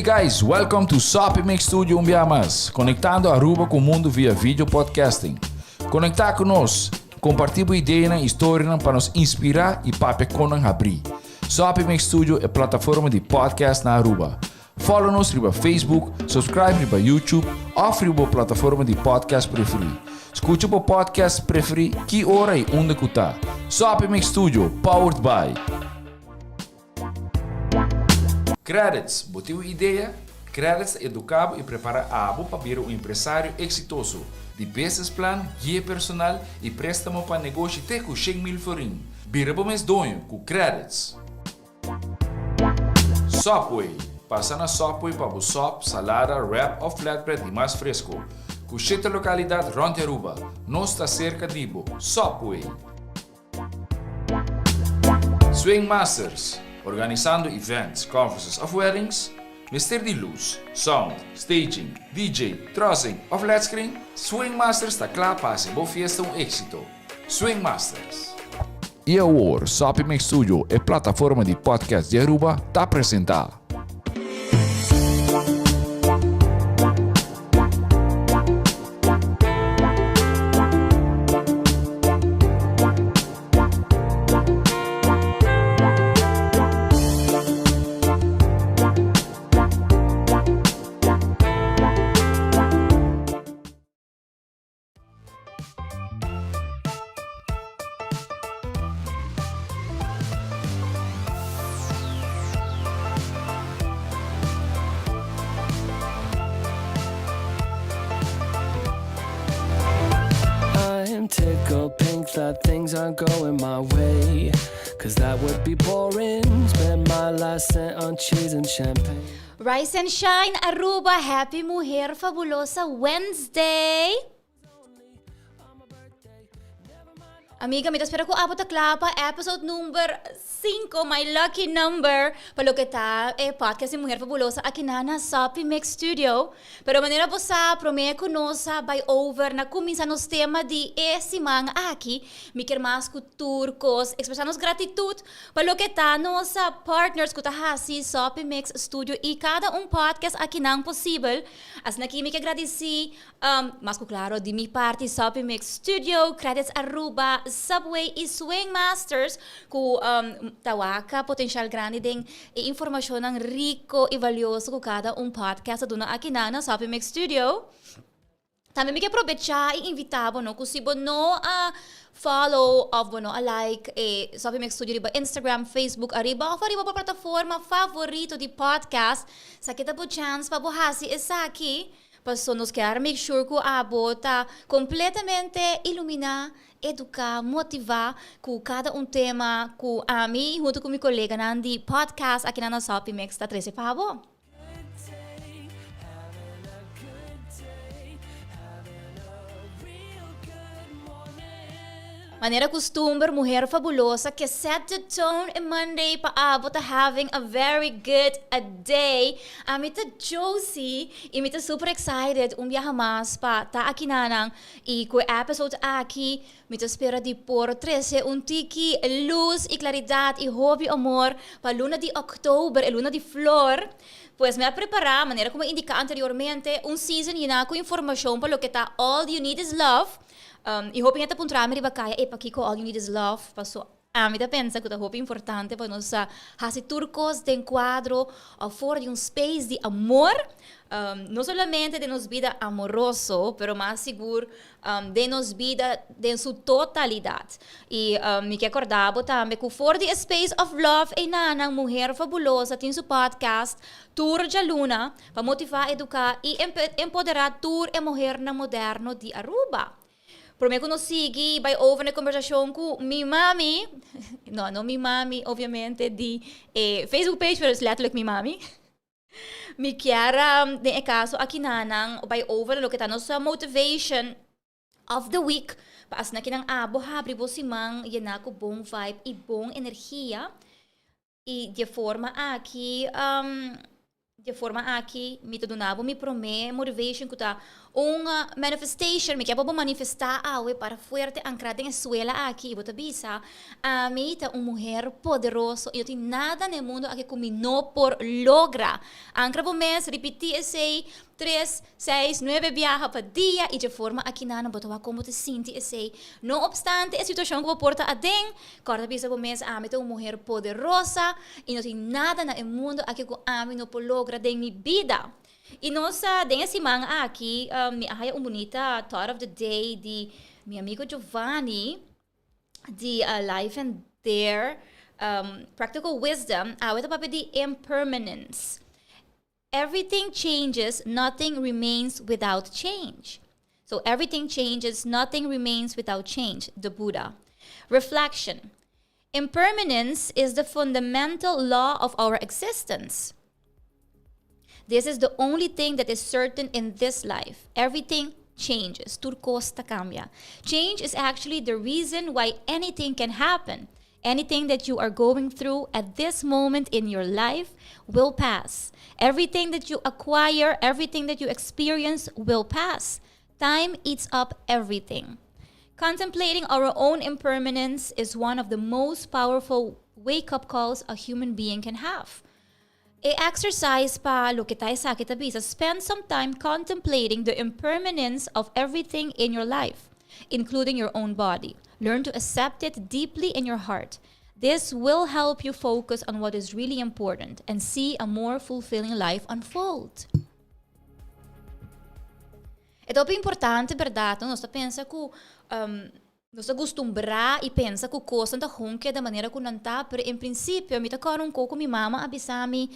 Hey guys, welcome to Soppy Mix Studio un bia mas, conectando Aruba cu mundo via video podcasting. Conecta cu nos, comparti bo ideanan y storianan pa nos inspira y papia con nan habri. Soppy Mix Studio e plataforma di podcast na Aruba. Follow nos riba Facebook, subscribe riba YouTube of riba bo plataforma di podcast preferi. Scucha bo podcast preferi ki ora y unda cu ta. Soppy Mix Studio, powered by. Credits, Bo tin un idea? Credits ta educa bo y prepara abo pa bira un empresario exitoso. Di business plan, guia personal y prestamo pa negoshi te cu 100,000 florin. Bira bo mes doño cu Credits! Subway, Pasa na Subway pa bo sop, salada, wrap of flatbread di mas fresco. Cu shete localidad rond di Aruba. Nos ta cerca di bo. Subway! Swing Masters, Organisando events, conferences of weddings? Mester di luz, sound, staging, DJ, trussing of led screen? Swing Masters ta cla pa haci bo fiesta un exito. Swing Masters. Y awor, Sapi Mix Studio, e plataforma di podcast di Aruba, ta presenta. I'm tickled pink that things aren't going my way. Cause that would be boring. Spend my last cent on cheese and champagne. Rise and shine Aruba Happy Mujer Fabulosa Wednesday. Amiga, mi ta spera ku abo ta kla pa episode number 5, my lucky number, pa loke ta e podcast di Mujer Fabulosa aki na na Soppy Mix Studio. Pero manera bo sa, prome ku nos a bai over na kuminsa nos tema di e siman aki, mi kier mas ku tur kos ekspresá nos gratitut Pa loke ta nos partners ku ta hasi Soppy Mix Studio i kada un podcast akinan posibel. Asina ki mi ke gradisí, mas ku klaro di mi parti Soppy Mix Studio, Credits Aruba, Subway i Swing Masters ku ta wak potenshal grandi den e informashonnan riko i valioso ku kada un podcast ta duna akinan na Soppy Mix Studio. Tambe mi ke probechá i invitá bo no ku si bo no a follow òf bo no a like e Sophie Mix Studio riba Instagram, Facebook ariba òf ariba bo plataforma favorito di podcast, esaki ta bo chèns pa bo hasi esaki. Paso nos kier make sure ku abo ta kompletamente iluminá, eduká, motivá ku kada un tema ku ami huntu ku mi koleganan di podcast akinan na Sophie Mix ta trese pa bo. Manera custumber, Mujer Fabulosa ke set the tone e Monday pa abo ta having a very good a day. Ami ta Josie y mi ta super excited un biaha mas pa ta aki nanan y cu e episode aki mi ta spera di por trece un tiki luz y claridad y hopi amor pa luna di october, e luna di flor. Pues mi a prepara, manera cu mi a indica anteriormente, un season yena cu informacion pa loke ta All You Need Is Love. Y hopi hende ta puntra mi riba caya, ey, pakico All You Need Is Love? Paso ami ta pensa cu ta hopi importante pa nos haci tur cos den cuadro of for di un space di amor, no solamente den nos bida amoroso, pero mas sigur den nos bida den su totalidad. Y mi ke corda bo tambe cu for di e space of love einanan Mujer Fabulosa tin su podcast tur djaluna pa motiva, educa y empodera tur e muhernan moderno di Aruba. Prome cu nos sigui bay over na e conversacion cu mi mami, no, no mi mami obviamente di e Facebook page, pero es letterlijk mi mami. Mi kier den e caso aki nanan bay over na loke ta nos motivation of the week pa asina kinan abo habri bo siman yena cu bon vibe y bon energia y di e forma aki di e forma aki mi ta duna bo mi prome motivation cu ta. Un manifestation, mi ke pa bo manifestá awe para fuerte ankrá den e suela aki i bo ta bisa, Ami ta un muher poderoso i no tin nada na e mundu aki ku mi no por logra. Ankra bo mes, ripití esei tres, seis, nuebe biaha pa dia i dje forma akinan bo ta wak kon bo ta sinti esei. No opstante e situashon ku bo por ta aden, kòrda bisa bo mes, Ami ta un muher poderosa i no tin nada na e mundu aki ku ami no por logra den mi bida. I nos den e siman aki mi a haya un bunita thought of the day di mi amigo Giovanni di Life and Dare Practical Wisdom. Awe ta papia di impermanence. Everything changes, nothing remains without change. So everything changes, nothing remains without change. The Buddha. Reflection. Impermanence is the fundamental law of our existence. This is the only thing that is certain in this life. Everything changes. Tur kos ta kambia. Change is actually the reason why anything can happen. Anything that you are going through at this moment in your life will pass. Everything that you acquire, everything that you experience will pass. Time eats up everything. Contemplating our own impermanence is one of the most powerful wake up calls a human being can have. E exercise pa loke ta esaki ta bisa: spend some time contemplating the impermanence of everything in your life, including your own body. Learn to accept it deeply in your heart. This will help you focus on what is really important and see a more fulfilling life unfold. E ta importante, berdat? Nos ta pensa ku nos ta kustumbrá i pensa ku kos ta gewoon di manera ku nan ta, pero en prinsipio, mi ta kòrda un poko mi mama a bisa mi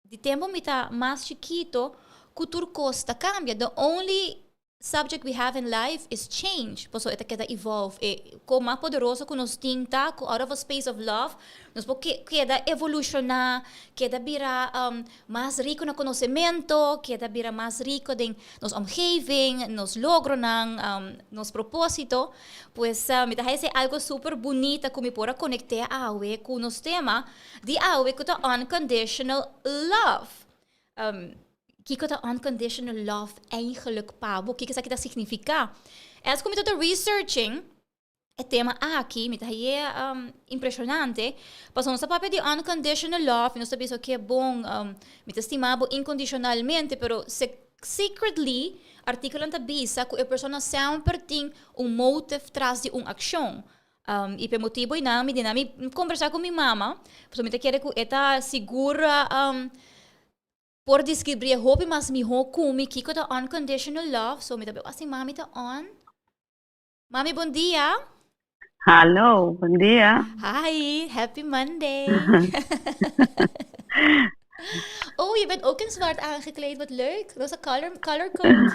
di tempu mi ta mas chikitu ku tur kos ta kambia. The only subject we have in life is change. Paso e ta keda evolve. E kos mas poderoso ku nos tin ta, ku out of a space of love, nos por keda evolushoná, keda bira mas riku na konosementu, keda bira mas riku den nos omgeving, nos logronan, nos propósito. Pues mi ta haya algo super bunita ku mi por a konektá awe ku nos tema di awe, ku ta unconditional love. Kiko ta unconditional love eigenlijk pa bo? Kiko esaki ta signifiká? As ku mi ta researching e tema aki, mi ta haya impreshonante. Paso nos ta papia di unconditional love, nos ta bisa ku bon, mi ta stima bo inkondishonalmente, pero secretly artíkulo ta bisa ku e persona semper tin un motive tras di un akshon. I pa e motibu ei mi di mi kombersá ku mi mama, paso mi ta kere ku e ta sigur por deskribí hopi mas mihó ku mi kiko ta unconditional love. So mi ta asina, mami ta on. Mami, bon dia. Hallo, bon dia. Hi, happy Monday. Oh, je bent ook in zwart aangekleed. Wat leuk. Dat is een color code.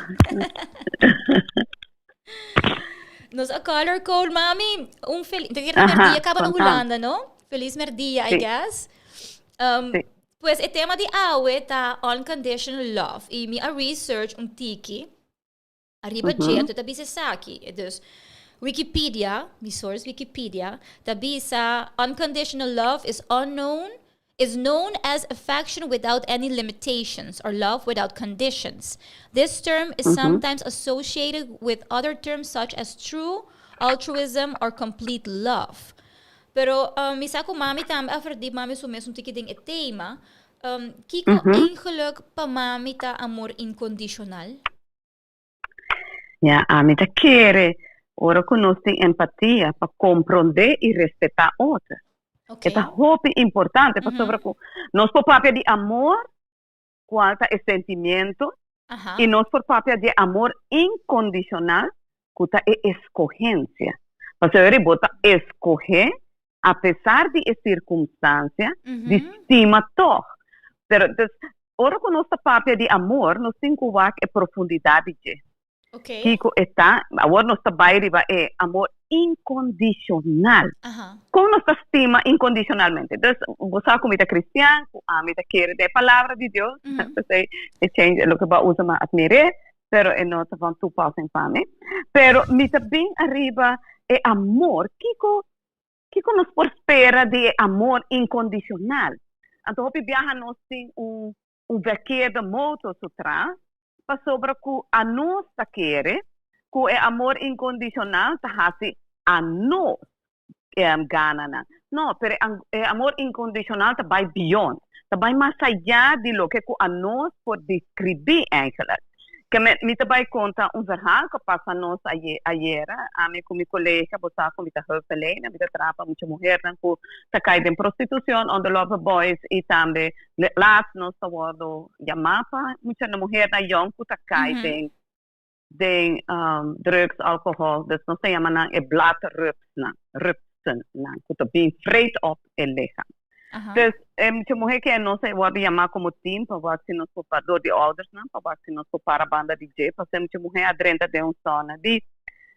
Nos a color code, mami. Un felis merdia kaba na Hulanda, no? Felis merdia, I guess. Pues e tema di awe ta unconditional love. I mi a research un tiki. Ariba dje, ta bisa esaki. Dus Wikipedia, mi source Wikipedia, ta bisa: unconditional love is known as affection without any limitations or love without conditions. This term is sometimes associated with other terms such as true altruism or complete love. Pero mi sa ku mami tambe a verdiep mami su mes un tiki den e tema. Kiko eigenlijk pa mami ta amor inkondishonal? Ja, ami ta kere ora ku nos tin empatia pa komprondé i respetá otro. Ta hopi importante pasobra ku nos por papia di amor, kual ta e sentimentu, i nos por papia di amor inkondishonal, ku ta e eskohensia. Pasobra bo ta eskohé apesar di e sirkunstansia, di stima toch. Pero dus, ora ku nos ta papia di amor, nos tin ku wak e profundidat di dje. Kiko e ta, awor nos ta bai riba e amor inkondishonal. Kon nos ta stima inkondishonalmente? Dus, bo sa ku mi ta kristian, ku ami ta kere den e palabra di Dios, mm e change loke bo a usa m'a admir'é, pero e no ta van toepassing pa mi. Pero mi ta bin ariba e amor, kiko nos por spera di e amor inkondishonal? Anto hopi biaha nos tin un verkeerde motor su tras. Pasobra ku anos ta kere ku e amor inkondishonal ta hasi anos gananan. No, pero e amor inkondishonal ta bai beyond, ta bai mas ayá di loke ku anos por deskribí eigenlijk. Ke men, mi ta bai konta un verhaal ku a pasa nos aye, ayera, ami ku mi kolega, bo sa ku mi ta hulpverlener, mi ta traha pa mucha muhernan ku ta kai den prostitushon, onder lover boys i tambe laatst nos ta wòrdu yamá pa mucha muhernan yòn ku ta kai den den drugs, alcohol, dus nos ta yama nan e bladrupsnan, rupsennan, ku ta bin vreet op e lichaam. Dus e mucha muher ke nos a wòrdu yamá komo team pa wak si nos por para, dor di oudersnan, pa wak si nos por para banda di dje, pasobra e mucha muher a drenta den un zona di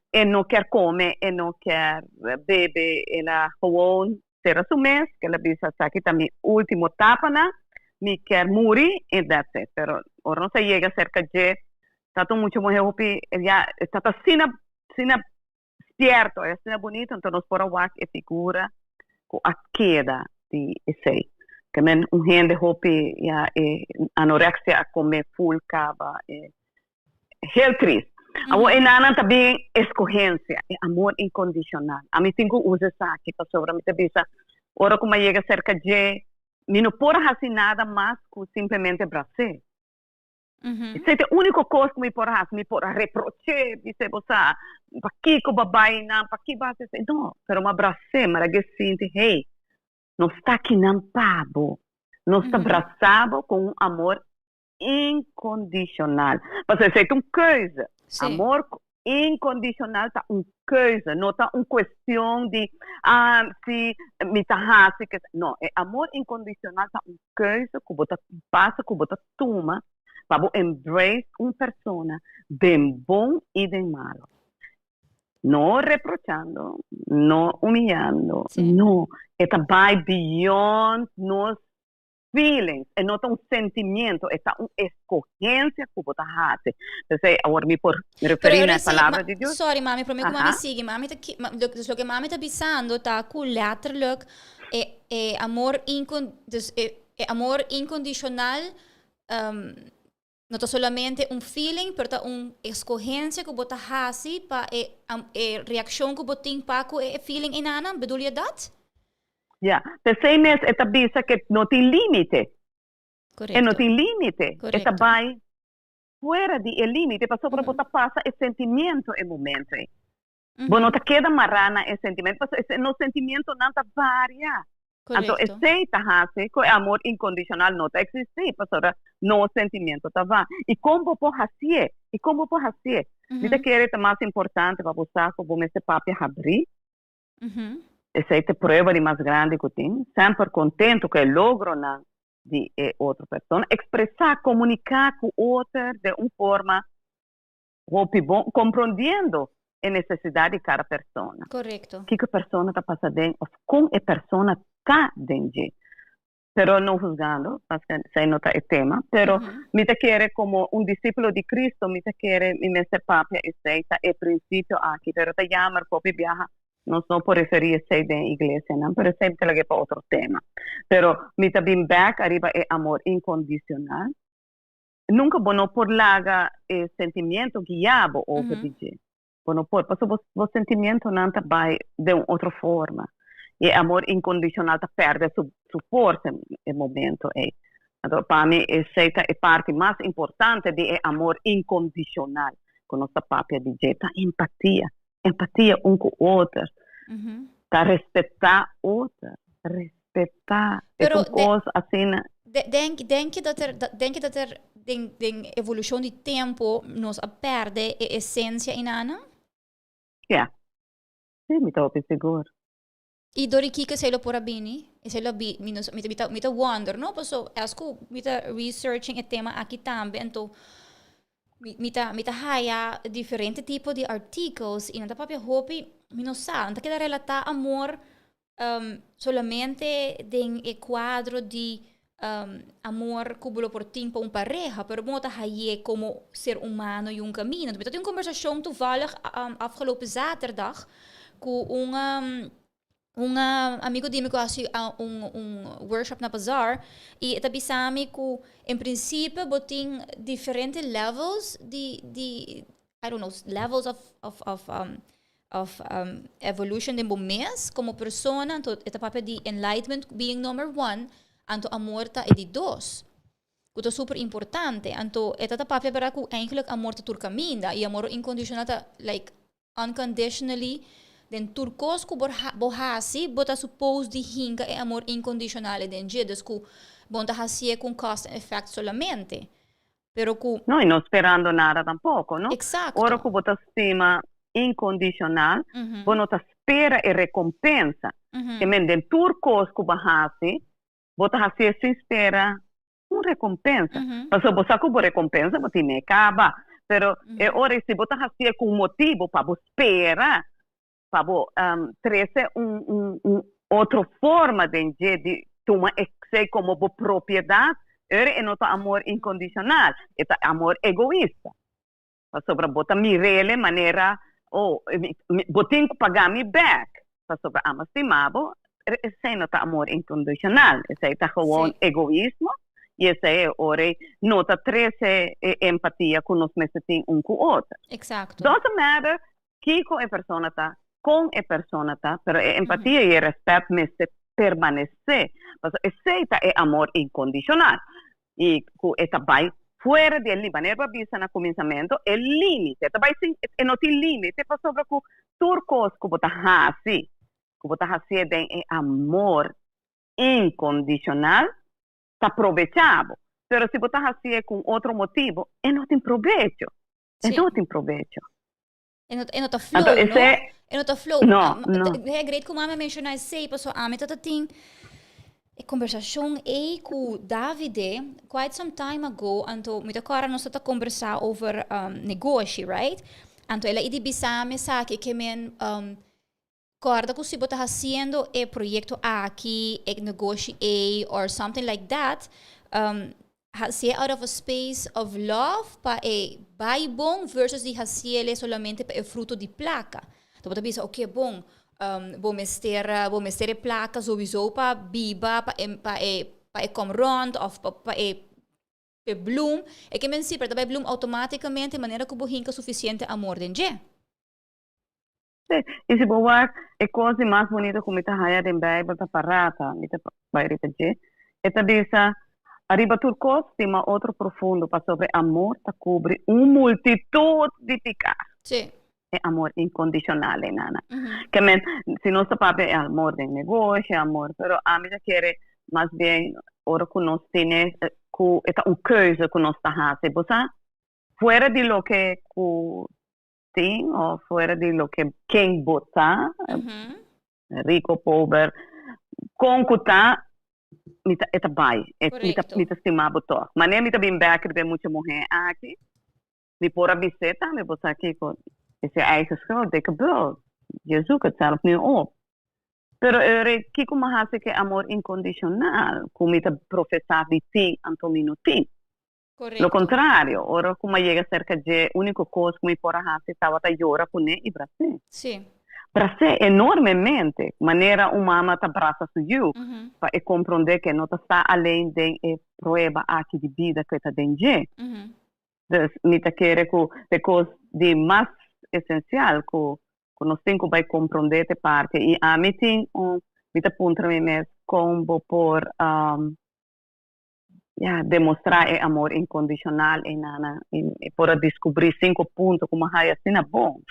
e no kier kome, e no kier bebe, el a gewoon sera su mes, ke el a bisa esaki ta mi ultimo tapanan, mi kier muri en that's it. Pero ora nos a yega serka dje, Ta un mucha muher hopi ya ta ta asina asina spierto y asina bunito enton nos por a wak e figura cu a keda di esey. Ke men un hende hopi ya e anorexia a come full caba e heel trist. Awor e nanan ta bin escogencia e amor incondicional. Ami tin cu usa esaki pasobra mi ta bisa ora cu mi a yega cerca dje mi no por a haci nada mas cu simplemente brac'e. Esei ta e úniko kos ku mi por hasi. Mi por a reproch'é, bis'é, Bo sa, pakiko bo a bai nan? Pakiko bo a hasi esei? No, pero mi a bras'é, mi a laga e sinti, Hey, nos ta akinan pa bo. Nos ta brasá bo ku un amor inkondishonal. Pasobra esei ta un keuze. Amor Incondicional ta un keuze, no ta un cuestion di, ah, si mi ta haci ke. No, e amor incondicional ta un keuze cu bo ta pasa, cu bo ta tuma pa bo embrace un persona den bon y den malo. No reprochando, no humillando, no, e ta bay beyond nos feelings, e no ta un sentimiento, e ta un escogencia cu bo ta haci. P'esey awor mi por referi na e palabra di Dios. Sorry mami, prome cu mami sigui, mami ta ki, dus loke mami ta bisando ta cu letterlijk e e amor incon, dus e e amor incondicional no ta solamente un feeling, pero ta un escogencia cu bo ta haci pa e e reaccion cu bo tin pa cu e feeling enanan, bedoel je dat? Ja, p'esei mes e ta bisa ke no tin límite. E no tin límite. E ta bai fuera di e límite pasobra bo ta pasa e sentimiento e momento ei. Bo no ta keda mará na e sentimiento pasobra nos sentimientonan ta varia. Anto esei ta hasi ku e amor inkondishonal no ta eksistí pasobra nos sentimiento ta va. I kon bo por hasié? I kon bo por hasié? Mi ta kere ta mas importante pa bo sa ku bo mester papia habrí. Esei ta e prueba di mas grandi ku tin. Semper kontentu ku e logronan di e otro persona. Ekspresá, komuniká ku oter den un forma hopi bon, komprondiendo e nesesidat di kada persona. Kiko e persona ta pasa den òf kon e persona ta den dje. Pero no husgando, paske esei no ta e tema, pero mi ta kere komo un disípulo di Cristo, mi ta kere mi mester papia esei ta e prinsipio aki, pero ta yamer ku hopi biaha nos no por referí esei den iglesianan, pero esei mi ta lag'é pa otro tema. Pero mi ta bin bèk ariba e amor inkondisional. Nunka bo no por laga e sentimiento guia bo over di dje. Bo no por, pasobra bo, bo sentimientonan ta bai den un otro forma. I e amor incondicional ta perde su, su forsa e momento ei. Anto pa mi esei ta e parti mas importante di e amor incondicional ku nos ta papia di dje, ta empatia. Empatia un ku otro. Ta respetá otro. Respetá. E ta un kos asina. Denk, denk je dat er, denk je dat er den, den evolucion di tempo nos a perde e esencia inana? Ja. Sí, mi ta hopi sigur. I dor di kiko esei lo por a bini? Esei lo bi, mi no sa, mi ta, mi ta, mi ta wonder, no? Paso as ku mi ta researching e tema aki tambe, anto mi, mi ta, mi ta haya diferente tipo di artikels i nan ta papia hopi, mi no sa, nan ta keda relatá amor Solamente den e cuadro di amor cu bo lo por tin pa un pareha, pero bo no ta haye como ser humano y un camino. Mi ta tin un conversacion toevallig afgelopen zaterdag cu un. Un amigo di mi ku hasi un workshop na Bazaar i e ta bisa mi ku en prinsipio bo tin diferente levels di di I don't know levels of of of of evolution den bo mes komo persona anto e ta papia di enlightenment being number one anto amor ta e di dos ku ta super importante anto e ta ta papia bera ku eigenlijk amor ta tur kaminda i amor inkondishonal ta like Unconditionally, den tur kos ku bo bo hasi, bo ta suppose di hinka e amor incondicional e den dje, dus ku bo no ta hasié ku un cause and effect solamente, pero ku. No, y no sperando nada tampoco, no? Exacto. Ora ku bo ta stima incondicional, bo no ta spera e recompensa. Ke men den tur kos ku bo hasi, bo ta hasié sin spera un recompensa. Pasobra bo sa cu bo recompensa bo tin e caba. Pero e ora si bo ta hacié cu un motibo pa bo spera, pa bo trece un un un otro forma den dje di tuma esey como bo propiedad, e ora e no ta amor incondicional, e ta amor egoista. Pasobra bo ta mir'el e manera, oh, bo tin cu paga mi bek, pasobra amo stima bo. Esey no ta amor incondicional, esey ta gewoon egoismo y esey e ora ey no ta trece e empatia cu nos mester tin un cu otro. Doesn't matter kico e persona ta, con e persona ta, pero e empatia y e respet mester permanece, pasobra esey ta e amor incondicional. I ku e ta bai fuera di e limite. Manera bo a bisa na kuminsamentu, e limite ta bai sin, e no tin limite pasobra ku tur kos ku bo ta hasi, ku bo ta hasié den e amor inkondishonal, ta probechá bo. Pero si bo ta hasié ku un otro motibu, e no tin probecho. E no tin probecho. E no, e no ta flow, Anto no? ese E no ta flow. No, no. E great ku mami a menshoná esei, paso ami tata tin e kombersashon ei ku Davide quite some time ago, anto mi ta kòrda nos tata kombersá over negoshi, right? Anto el a idi bisa mi esaki ke men Corda cu si bo ta haciendo e proyecto aki, e negoshi ey or something like that, hacié out of a space of love pa e bay bon versus di haciele solamente pa e fruto di placa. Anto bo ta bisa, ok bon, bo mester, bo mester e placa sowieso pa biba, pa e, pa e, pa e kom rond of pa, pa e p'e bloem. E ke men si, pero ta bay bloem automaticamente manera cu bo hinca suficiente amor den dje. Sí, i si bo wak, e kos di mas bunita ku mi ta haña den Beibel ta parata, mi ta bai riba dje. E ta bisa, Ariba tur kos, stima otro profundo, pasobra e amor ta kubri un multitut di piká. Sí. E amor inkondishonal ei, Nana. Ke men, si nos ta papia e amor den negoshi, amor, pero ami ta kere mas bien ora ku nos tene ku e ta un keuze ku nos ta hasi. Bo sa, fuera di loke ku tin of fuera di loke ken bo ta, rico, pober, con cu ta, mi ta, e ta bay, e, mi ta, mi ta stima bo toch. Manera mi ta bin bek riba e mucha muher aki, mi por a bis'é tambe, bo sa kico, es je eigen schuld, dikke bult, je zoekt het zelf nu op. Pero e ora kico mi a haci cu e amor incondicional cu mi ta profesa di tin, anto mi no tin? Lo contrario, ora cu mi a yega cerca dje, unico cos cu mi por a haci tabata yora cune y bras'é. Bras'é enormemente, manera un mama ta brasa su yu, pa e comprende cu e no ta sta alleen den e prueba aki di bida cu e ta den dje. Dus mi ta kere cu e cos di mas esencial cu nos tin cu bay comprende t'e parti. Y ami tin un, mi ta puntra mi mes con bo por ya, demostrá e amor inkondishonal ei nana i por a diskubrí sinku punto ku mi haya asina bon.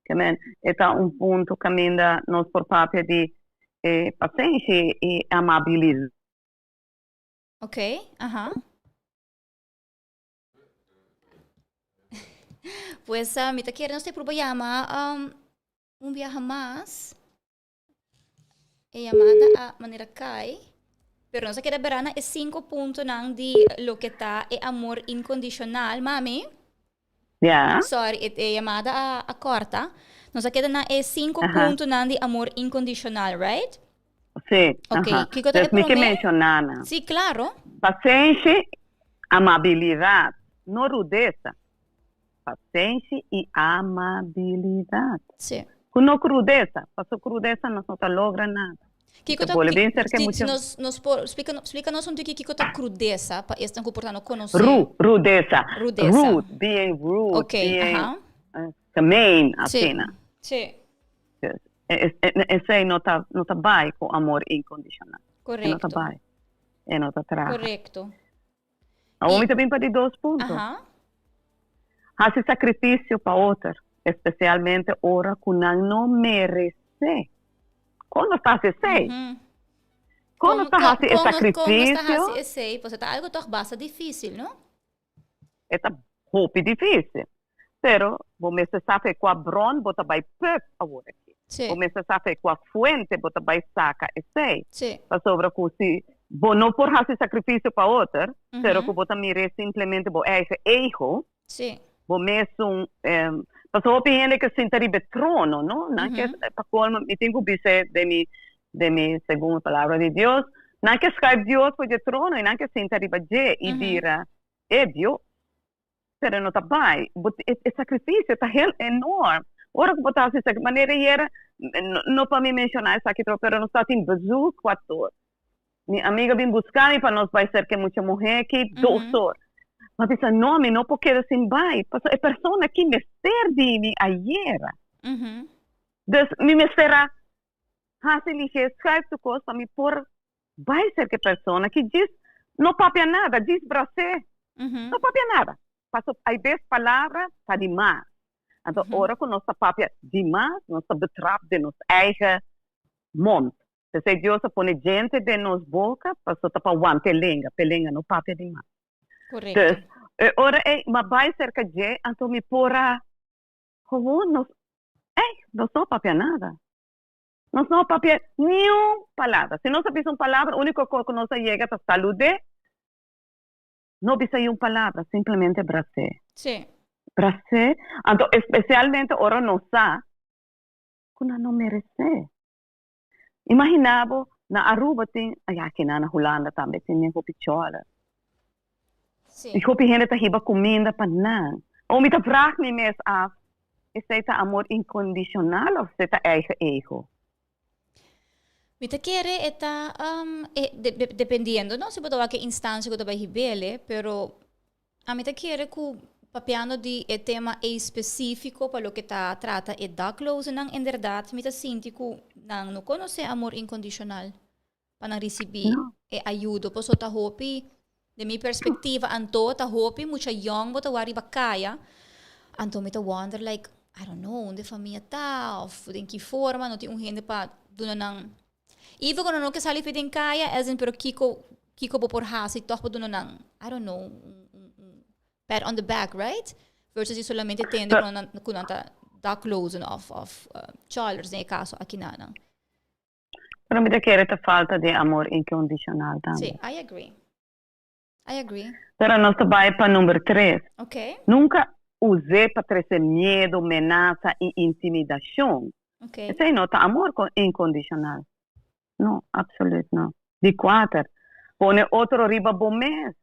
Ke men, e ta un punto kaminda nos por papia di e pasenshi i amabilidat. Ok, aha. Pues mi ta kere nos ta prueba yama un biaha mas. E yamada a manera kai, pero nos a keda bera na e cinco puntonan di loke ta e amor incondicional, mami. Ja. Sorry, e, e yamada a, a corta. Nos a keda na e cinco puntonan di amor incondicional, right? Sí. Ok, kiko ta e Dus mi ke promé? menciona nan. Sí, claro. Pasenshi, amabilidad, no rudeza. Pasenshi i amabilidad. Sí. Ku no krudesa, paso krudesa nos no ta logra nada. Kiko Ta ta, bolbe bin serka si, si mucha nos, nos por, splika, splika nos un tiki kiko ta krudesa pa esnan ku por ta no konosé. Ru, rudesa. Rudesa. Rude, being rude, Ok, being aha. gemeen, Sí, asina. sí. Dus, esei no ta, no ta bai ku amor inkondishonal. E no ta Korekto. bai. E no ta traha. Korekto. Awor I, mi ta bin pa di dos punto. aha. Hasi sakrifisio pa otro, espesialmente ora ku nan no meresé. Kon nos ta hasi esei? Kon nos Kon, ta kon, hasi e kon nos, kon nos ta sakrifisio? hasi esei? Pasobra ta algu tòg basta difísil, no? E ta hopi difísil. Pero bo mester sa fe kua bron bo ta bai pùp awor aki. Sí. Bo mester sa fe kua fuente bo ta bai saka esei. Sí. Pasobra ku si bo no por hasi sakrifisio pa otro, pero ku bo ta mir'é simplemente bo eigen ego, Sí. bo mesun, pasobra hopi hende ke sinta riba e trono, no? Nan ke, pa kolmo, mi tin ku bis'é den mi, den mi, segun e palabra di Dios, nan ke schuif Dios for dje trono i nan ke sinta riba dje i bira e Dios. Pero no ta bai. Bo, e, e sakrifisio ta heel enorm. Ora ku bo ta hasi sakri, manera ayera, no, no pa mi menshoná esaki tro, pero nos tabatin bezoek kuator. Mi amiga bin buska mi pa nos bai serka e mucha muhé aki dos or. Mi a bisa, no, mi no por keda sin bai, pasobra e persona aki mester di mi ayera. Dus mi mester a hasi lihé, schuif tur kos pa mi por bai serka e persona aki djis no papia nada, djis bras'é. No papia nada, pasobra hay bes palabra ta di mas. Anto ora ku nos ta papia di mas, nos ta betrap den nos eigen mond. P'esei Dios a pone djente den nos boka pasobra ta pa wanta e lenga, p'e lenga no papia di mas. Korekto. Dus, e ora ei m'a bai serka dje, anto mi por a gewoon nos, ei, nos no a papia nada. Nos no a papia niun palabra. Si nos a bisa un palabra, úniko kos ku nos a yega ta salud'é, no bisa niun palabra, simplemente bras'é. Sí. Bras'é, anto espesialmente ora nos sa ku nan no meresé. Imagina bo, na Aruba tin, ya kina na Hulanda tambe tin den hopi chola. Sí. I hopi hende ta hiba kuminda pa nan. O mi ta vraag mi mes af, esei ta amor inkondishonal of esei ta eigen ego? Mi ta kere e ta, e dependiendo no, si bo ta wak e instancia ku ta bai hib'el, pero Ami ta kere ku papiando di e tema ei spesífiko pa loke ta trata e daklozennan, inderdat mi ta sinti ku nan no konosé amor inkondishonal pa nan risibí e ayudo. Pasobra ta hopi, den mi perspektiva anto, ta hopi mucha yòn bo ta wak riba kaya, anto mi ta wonder like, I don't know, unda e famia ta òf den ki forma no tin un hende pa duna nan. Even ku nan no ke sali for den kaya, as in pero kiko kiko bo por hasi tòg bo duna nan, I don't know, un un un pat on the back, right? Versus di solamente tende ku nan ku nan ta daklozen òf òf chòlers den e kaso akinanan. Pero mi ta kere ta falta di amor inkondishonal tambe. Sí, I agree. I agree. Pero nos ta bai pa number tres. Okay. Nunka us'é pa trese miedu, menasa i intimidashon. Okay. Esei no ta amor inkondishonal. No, absolut no. Di kuater, pone otro riba bo mes.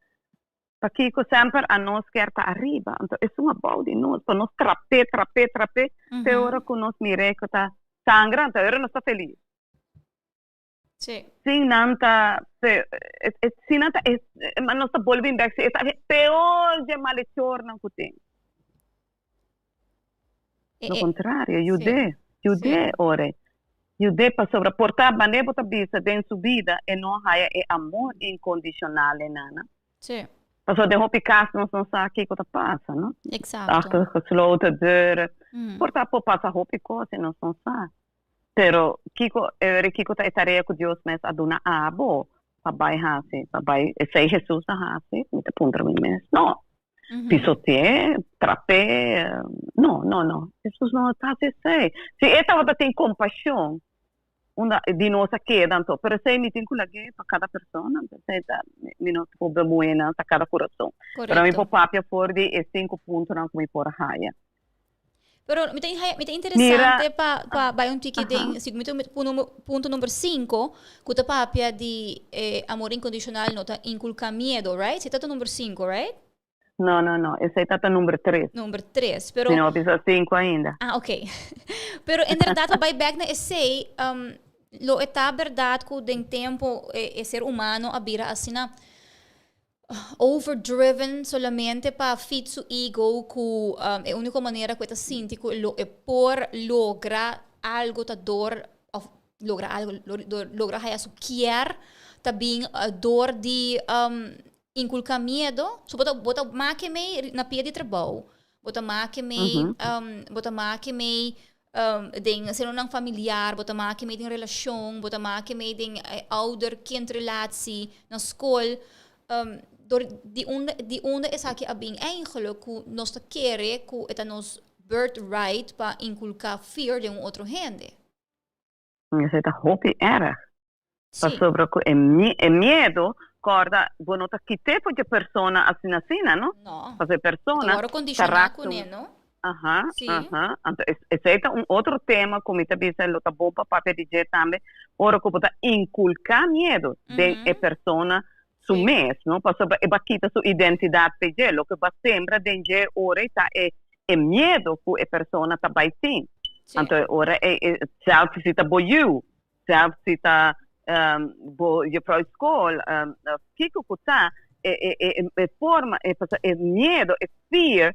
Pakiko semper anos kier ta ariba? Anto esun abou di nos, pa nos trap'é, trap'é, trap'é, te ora ku nos mir'é ku ta sangra, anto ora nos ta felis. Sí. Sin nan ta pe, sin nan ta e, ma nos ta bolbe bek, si e ta e peor dje malechornan ku tin. E, Lo e, kontrario, sí, yud'é, yud'é sí. ora, yud'é pasobra por ta manera bo ta bisa den su bida e no haya e amor inkondishonal e nana. Sí. Pasobra den hopi kas nos no sa kiko ta pasa, no? Exacto. Achter gesloten deuren. Por ta por pasa hopi kos i nos no sa. Pero kiko, e kiko ta e tarea ku Dios mes a duna abo pa bai hasi, pa bai, esei Hesus a hasi? Mi ta puntra mi mes. No. Pisote'é, trap'é, no, no, no. Hesus no ta hasi esei. Si e tabata tin kompashon, unda di nos a keda anto? Pero esei mi tin ku lag'é pa kada persona, esei ta, mi no por bemoei nan, ta kada kurason. Pero mi Korekto. por papia for di e sinku puntonan ku mi por haya. Pero mi ta mi ta Mira, interesante pa pa bai un tiki den aha. si mi ta punto number cinco ku ta papia di eh, amor incondicional no ta inculca miedo, right? Si ta ta number cinco, right? No, no, no. Esei ta number 3. Number 3. Pero Mi no a bisa 5 ainda. Ah, ok. Pero inderdaad, pa back na esei, lo e ta berdad ku den tempo e ser humano a bira asina overdriven solamente pa feed su ego ku e úniko manera ku e ta sinti ku lo e por logra algo ta door of logra algo, logra haya su kier ta bin door di inculca miedo. So bo ta make mee na pia di trabou. Bo ta make mee, bo ta make mee den senonan familiar, bo ta make mee den relashon, bo ta make mee den ouder-kindrelatie na skol. Door di unda esaki a bin eigenlijk ku nos ta kere ku e ta nos birthright pa inculca fear den un otro hende? Esei ta hopi erg. Pasobra ku e miedo, korda, bo no ta kit'é for di persona asina asina, no? No. Pasobra e persona Awor kondishoná kuné, no? Aha, aha. Anto, esei ta un otro tema ku mi ta bisa lo ta bon pa papia di dje tambe, ora ku bo ta inkulká miedo den e persona su mes, no? Pasobra e ba kita su identidat pe dje, loke ba sembra den dje ora ta e miedo ku e persona ta bai tin. Anto, ora e zelfs si ta bo yu, zelfs si ta bo juffrouw school, kiko ku ta, e forma, e miedo, e fear,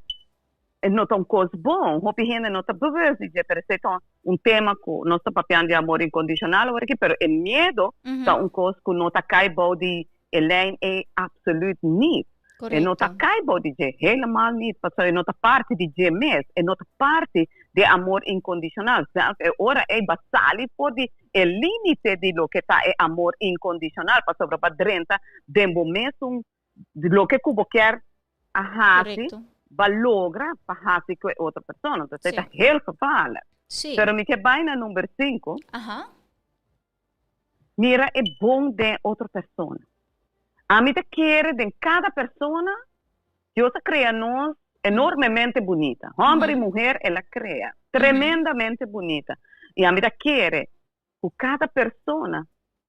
e no ta un kos bon. Hopi hende no ta bewust di dje, pero esei ta un tema ku nos ta papiando di amor inkondishonal awor aki, pero e miedo ta un kos ku no ta kai bou di e lijn e absoluut niet. E no ta kai bou di dje, helemaal niet, pasobra e no ta parti di dje mes, e no ta parti di amor inkondishonal. Zelfs e ora ei ba sali for di e límite di loke ta e amor inkondishonal, pasobra ba drenta den bo mes un loke ku bo kier a hasi, ba logra pa hasi ku e otro persona. Anto, ta heel gevaarlijk. Pero mi ke bai na number 5. Mira e bon den otro persona. Ami ta kere den kada persona, Dios a krea nos enormemente bunita. Hòmber i muhé, El a krea tremendamente bunita. I ami ta kere ku kada persona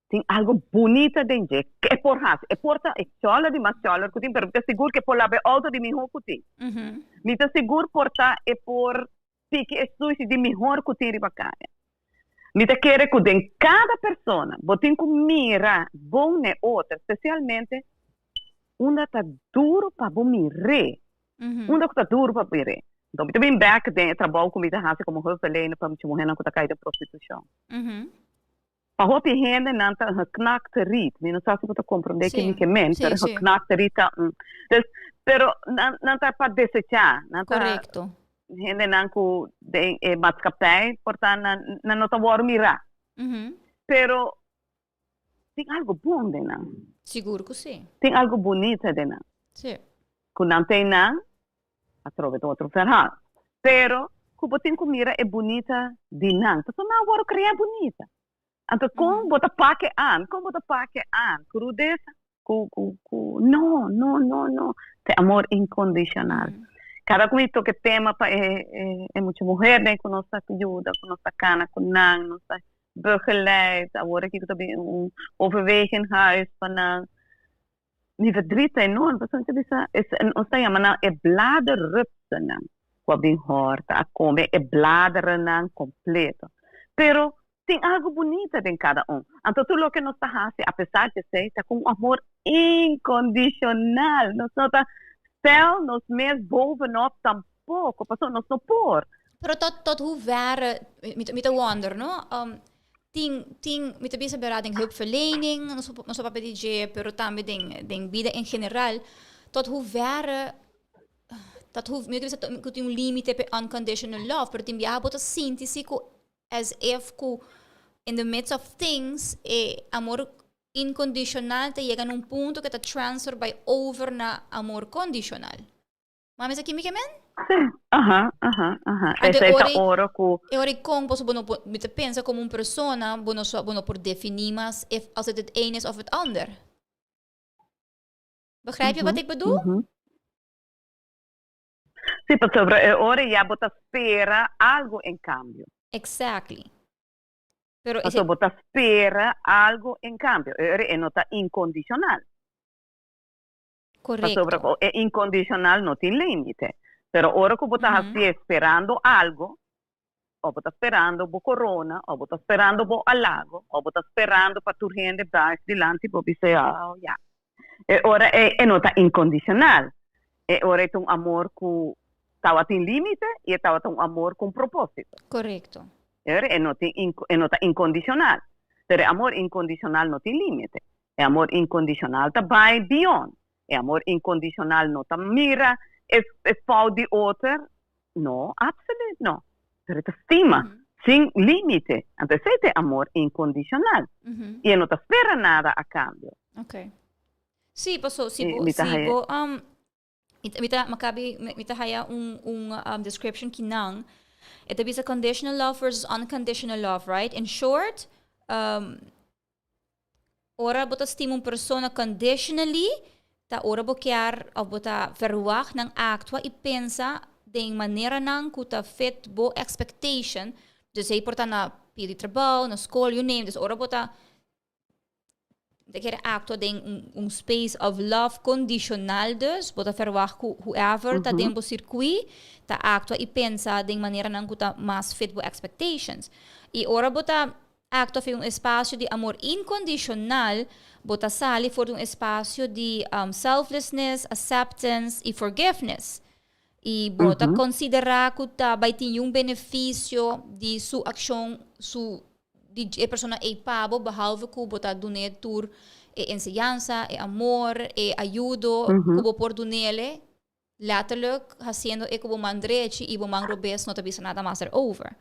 tin algo bunita den dje. E por hasi, e por ta e chòler di mas chòler ku tin, pero mi ta sigur ku e por laba e outo di mihó ku tin. Mi ta sigur por ta e por piki e sushi di mihó ku tin riba kaya. Mi ta kere ku den kada persona, bo tin ku mira bon ne otro, spesialmente unda ta duro pa bo mir'é. Unda ku ta duro pa mir'é. Anto, mi ta bin back den e trabou ku mi ta hasi komo hulpverlener pa mucha muhénan ku ta kai den prostitushon. Pa hopi hende nan ta een geknakte riet. Mi no sa si bo ta komprondé ke mi ke men, pero geknakte riet ta un. Dus, pero nan ta pa desechá. Nan ta hendenan ku den e maatschappij por ta nan no ta wòrdu mirá. Pero tin algo bon den nan. Sigur ku si. Tin algo bunita den nan. Ku nan tin nan, atrobe ta otro verhaal. Pero ku bo tin ku mira e bunita di nan. Pasobra nan a wòrdu krea bunita. Anto kon bo ta pak e aan? Kon bo ta pak e aan? Ku rudesa? Ku no, no, no, no. Te amor inkondishonal. Kada ku mi toka e tema pa e mucha muhernan ku nos ta yuda, ku nos ta kana ku nan, nos ta begeleid. Awor aki ku ta bin un overwegenhuis pa nan. Mi verdriet ta enorm, pasobra mi ta bisa, nos ta yama nan e bladerrupsennan ku a bin hòrta, a kome e bladerennan kompleto. Pero tin algu bunita den kada un. Anto tur loke nos ta hasi, apesar di esei, ta ku un amor inkondishonal. Nos no ta stel nos mes bovenop tampoko, pasobra nos no por. Pero tot hoeverre, mi ta wonder, no? Tin, mi ta bisa bera den hulpverlening, nos papia di dje, pero tambe den bida en general, tot hoeverre, tot hoe, mi ta bisa ku tin un límite pe unconditional love, pero tin biaha bo ta sinti si ku as if ku in the midst of things, e amor inkondicional ta yega na un punto ku ta transfer bai over na amor kondishonal. Mami, sa ki mi ke men? Si, aha. Esei ta ora ku E ora kon paso bo no por, mi ta pensa komo un persona, bo no so, bo no por definí mas if als het het een is of het ander. Begrijp je wat ik bedoel? Si, pasobra e ora ya bo ta spera algo en kambio. Exactly. Pero Pasobra bo ta spera algo en kambio. E ora e no ta inkondishonal. Pasobra Korekto. E inkondicional no tin límite. Pero ora ku bo ta hasié sperando algo, o bo ta sperando bo korona, o bo ta sperando bo halago, o bo ta sperando pa tur hende buig dilanti bo bisa, "Oh ya." E ora ei e no ta inkondicional. E ora ei ta un amor ku tabatin límite i e tabata un amor ku un propósito. Korekto. E ora e no tin e no ta inkondicional. Pero e amor inkondicional no tin límite. E amor inkondicional ta bai beyond. E amor inkondicional no ta mira e e fout di otro. No, absoluut no. Pero e ta stima sin límite. Anto esei ta e amor inkondicional. I e no ta spera nada a kambio. Ok. Sí, paso si I bo mi ta si haya bo mi ta mi kabi mi ta haya un un description kinan. E ta bisa conditional love versus unconditional love, right? In short, ora bo ta stima un persona conditionally, ta ora bo kier of bo ta verwacht nan actua y pensa den maneranan cu ta fit bo expectation. Dus ey por ta na pia di trabao, na school, you name it. Dus ora bo ta ta kere actua den un space of love condicional dus, bo ta verwacht cu whoever ta den bo circuit ta actua y pensa den maneranan cu ta mas fit bo expectations. Y ora bo ta actua for un espacio di amor incondicional, bo ta sali for di un espacio di selflessness, acceptance y forgiveness. Y bo ta considera cu ta bay tin un beneficio di su accion, su di e persona ei pa bo, behalve cu bo ta dun'é tur e enseñansa, e amor, e ayudo cu bo por dun'ele, letterlijk haciendo e cu bo man drechi y bo man robes no ta bisa nada mas erover.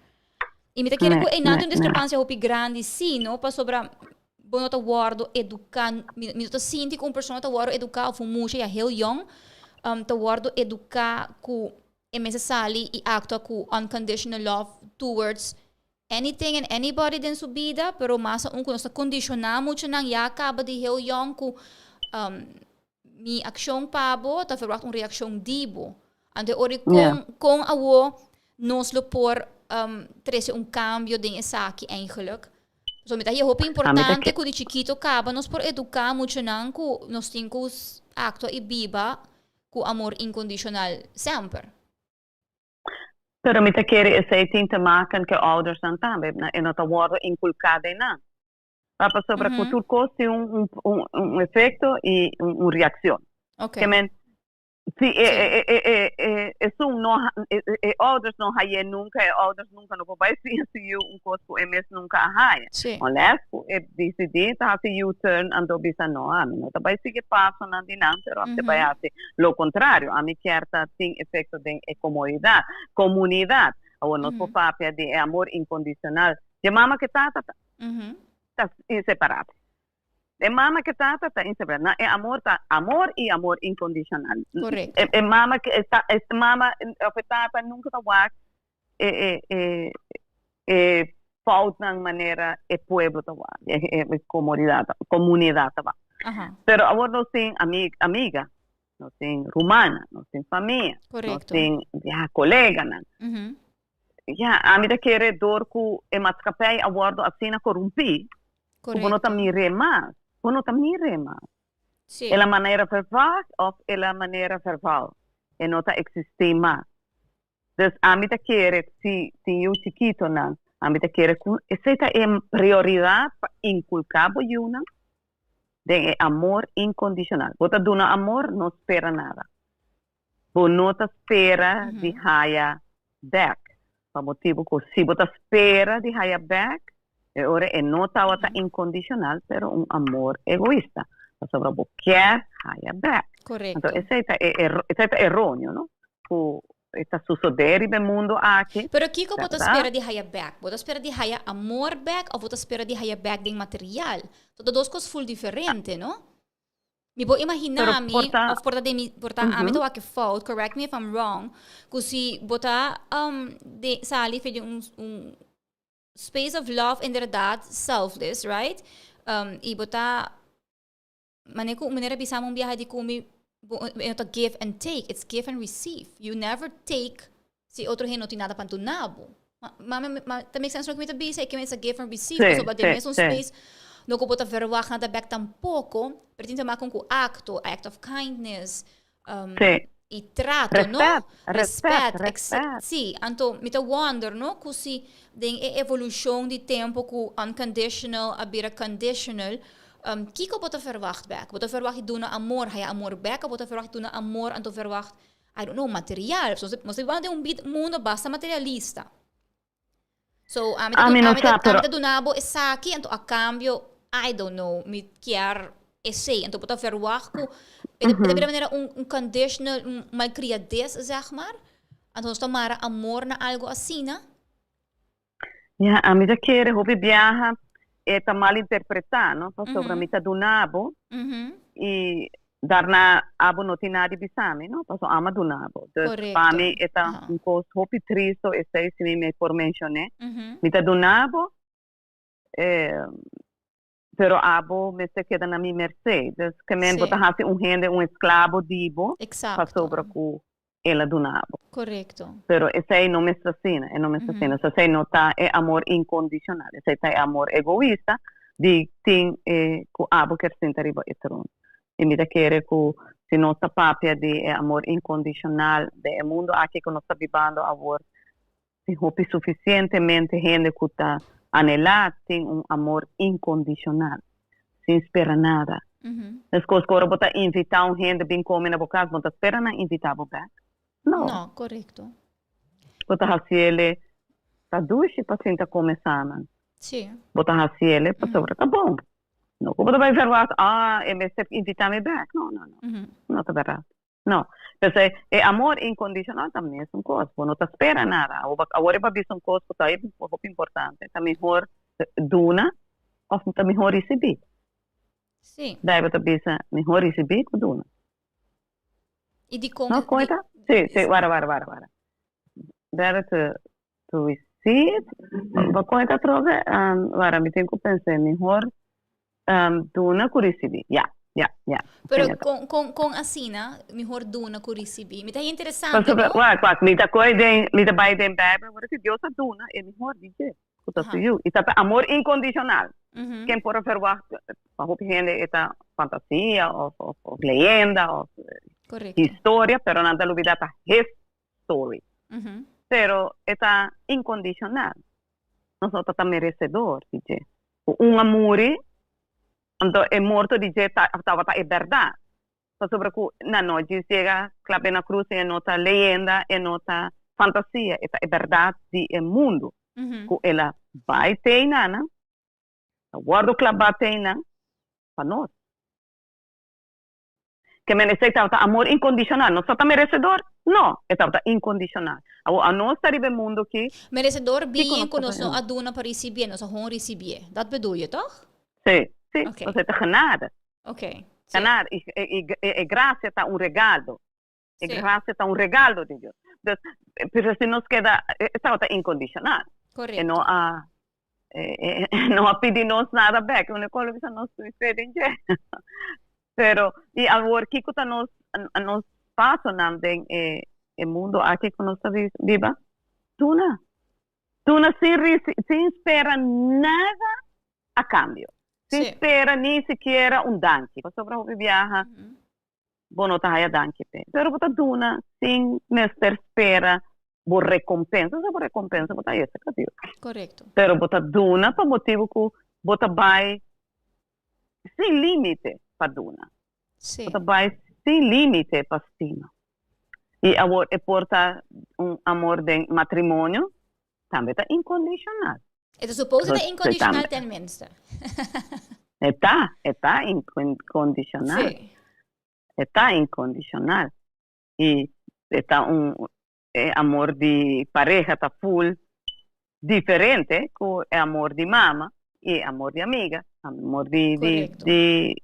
Y mi ta kere cu einan tin un discrepancia hopi grandi si, no? Pasobra bo no ta wordo educa, mi no ta sinti cu un persona ta wordo educa of un mucha ya heel jong ta wordo educa cu e mester sali y actua cu unconditional love towards anything and anybody den su bida, pero mas aun cu nos ta condiciona muchanan ya caba di heel jong cu mi accion pa bo ta verwacht un reaccion di bo. Anto e ora con con awo nos lo por trece un cambio den esaki eigenlijk? So mi ta haya hopi importante cu di chikito caba nos por educa muchanan cu nos tin cu actua y biba cu amor incondicional semper. Pero mi ta kere esei tin te maken ku oudersnan tambe, e no ta wòrdu inkulká den nan. Pa pasobra ku tur kos tin un un un efekto i un un reakshon. Ke men si e e e e e esun no e e ouders no haye nunka, e ouders nunka no por bai siña su yu un kos ku e mes nunka a haya. Unless ku e disidí ta hasi U-turn anto bisa no, ami no ta bai sigui pasonan di nan, pero ami ta bai hasi lo kontrario, ami kier ta tin efekto den e komodidat, komunidat. Awor nos por papia di e amor inkondisional dje mama ku tata ta ta inseparabel. E mama ku tata ta inseparabel. Nan e amor ta amor i amor inkondisional. E mama ku e mama òf e tata nunka ta wak e e e e foutnan manera e pueblo ta wak, e e comunidad comunidad ta wak. Pero awor nos tin ami amiga, nos tin rumannan, nos tin famia, nos tin ya coleganan. Ya, ami ta kere dor ku e maatschappij a wordo asina corumpí, ku bo no ta mir'é mas, bo no ta mir'é mas. E la manera verwacht of e la manera verbaal, e no ta existí mas. Dus ami ta kere si tin yu chikitonan, ami ta kere ku esei ta e prioridat pa inkulká bo yunan den e amor inkondishonal. Bo ta duna amor, no spera nada. Bo no ta spera di haya bèk, pa motibu ku si bo ta spera di haya bèk, e ora e no tabata inkondishonal pero un amor egoista, pasobra bo kier haya bèk. Anto esei ta e esei ta eronio, no? Ku e ta sosodé riba e mundu aki. Pero kiko bo ta spera di haya bèk? Bo ta spera di haya amor bèk òf bo ta spera di haya bèk den material? Ta dos kos ful diferente, no? Mi por imagina mi, of por ta den mi, por ta ami ta wak e fout, correct me if I'm wrong, ku si bo ta de sali for di un un space of love inderdaad selfless, right? I bo ta Mane ku manera bisa mi un biaha di ku mi bo e no ta give and take, it's give and receive. You never take si otro hende no tin nada pa duna bo. Ma ma ma ta make sense loke mi ta bisa? E ke it's a give and receive pasobra den mesun space. No ku bo ta verwacht nada bek tampoco, pero tin te maken ku acto, act of kindness, i trato, no? Respet, respet, Respet, respet. Si, anto mi ta wonder, no, ku si den e evolucion di tempo ku unconditional a bira conditional, kiko bo ta verwacht bek? Bo ta verwacht di duna amor, haya amor bek, of bo ta verwacht di duna amor anto verwacht, I don't know, material? Nos ta biba den un mundo basta materialista. So, ami ta, Ami no ami ta, sa, pero ami ta duna bo esaki, anto a cambio, I don't know, mi kier esey. Anto bo ta verwacht ku, e ta bira manera un conditional, un malcriadez, zeg maar. Anto nos ta mara amor na algo asina. Ja, ami ta kere hopi biaha e ta malinterpretá, no? Pasobra mi ta duna bo i daarna abo no tin nada di bisa mi, no? Pasobra ami a duna bo. Dus pa mi e ta un kos hopi tristo esei, si mi por menshoné. Mi ta duna bo, pero abo mester keda na mi mercé. Dus ke men bo ta hasi un hende un esklabo di bo pasobra ku el a duna bo. Pero esei no mester asina, e no mester asina. So esei no ta e amor inkondishonal, esei ta e amor egoista di tin e ku abo kier sinta riba e trono. I mi ta kere ku si nos ta papia di e amor inkondishonal den e mundu aki ku nos ta bibando awor, Tin hopi sufisientemente hende ku ta anelá tin un amor inkondishonal, sin spera nada. Meskos ku ora bo ta invitá un hende bin kome na bo kas, bo no ta spera nan invitá bo bèk. No. No, korekto. Bo ta hasiele ta dushi pa sinta kome samen. Sí. Bo ta hasiele pasobra ta bon. No ku bo ta bai verwagt, ah, e mester invitá mi bèk. No, no, no. No ta bèrdat. No. P'esei, e amor inkondishonal ta mesun kos. Bo no ta spera nada. Awor e bo a bisa un kos ku ta hopi importante, ta mihor duna òf ta mihor risibí? Sí. Bijbel ta bisa mihor risibí ku duna. I dikon? No, kon e ta? Sí, sí, wara, wara, wara, wara. Better to receive. Bo kon e ta atrobe? Wara, mi tin ku pens'é. Mihor duna ku risibí. Ya, ya, ya. Pero kon, kon, kon asina, mihor duna ku risibí? Mi ta interesante, Pasobra, no? wak, wak, mi ta kohe den, mi ta bai den Bijbel, wor ku Dios a duna e mihor di dje, ku ta su Yu. I ta amor inkondishonal. Ken por a verwagt, pa hopi hende e ta fantasia òf, òf, òf leyenda òf historia, pero nan ta lubidá ta his story. Pero e ta inkondishonal. Nos no ta ta meresedor di dje. Ku un a muri, anto e morto di dje tabata e bèrdat. Pasobra ku nan no djis yega klab'é na krus i e no ta leyenda, e no ta fantasia, e ta e bèrdat di e mundu. Ku el a bai te einan, a wòrdu klabá te einan pa nos. Ke men esei tabata amor inkondishonal. Nos tabata meresedor? No, e tabata inkondishonal. Awor, anos ta riba e mundu aki. Meresedor Kiko bien nos ku ta nos no haciendo? a duna pa risibié, nos a hon risibié. Dat bedoel je, toch? Sí, sí, Oké. pasobra e ta genade. Oké, sí. Genade, i, i, i e grasia ta un regalo. E grasia ta un regalo di Dios. Dus, pero si nos keda, e tabata inkondishonal. E no a, e no a pidi nos nada bek. E úniko lo bisa nos tin fe den dje. Pero, i awor kiko ta nos, nos pasonan den e e mundu aki ku nos ta biba? Duna. Duna sin risi, sin spera nada a kambio. Sin spera ni sikiera un danki. Pasobra hopi biaha bo no ta haya danki p'e. Pero bo ta duna sin mester spera bo rekompensa. Esa bo rekompensa bo ta haya serka Dios. Korekto. Pero bo ta duna pa motibu ku bo ta bai sin límite pa duna. Sí. Bo ta bai sin límite pa stima. I awor e por ta un amor den matrimonio, tambe ta inkondishonal. E ta supose ta incondicional tenminste. E ta, e ta incondicional. Sí. E ta incondicional. I e ta un e amor di pareha ta full diferente ku e amor di mama i e amor di amiga, amor di di di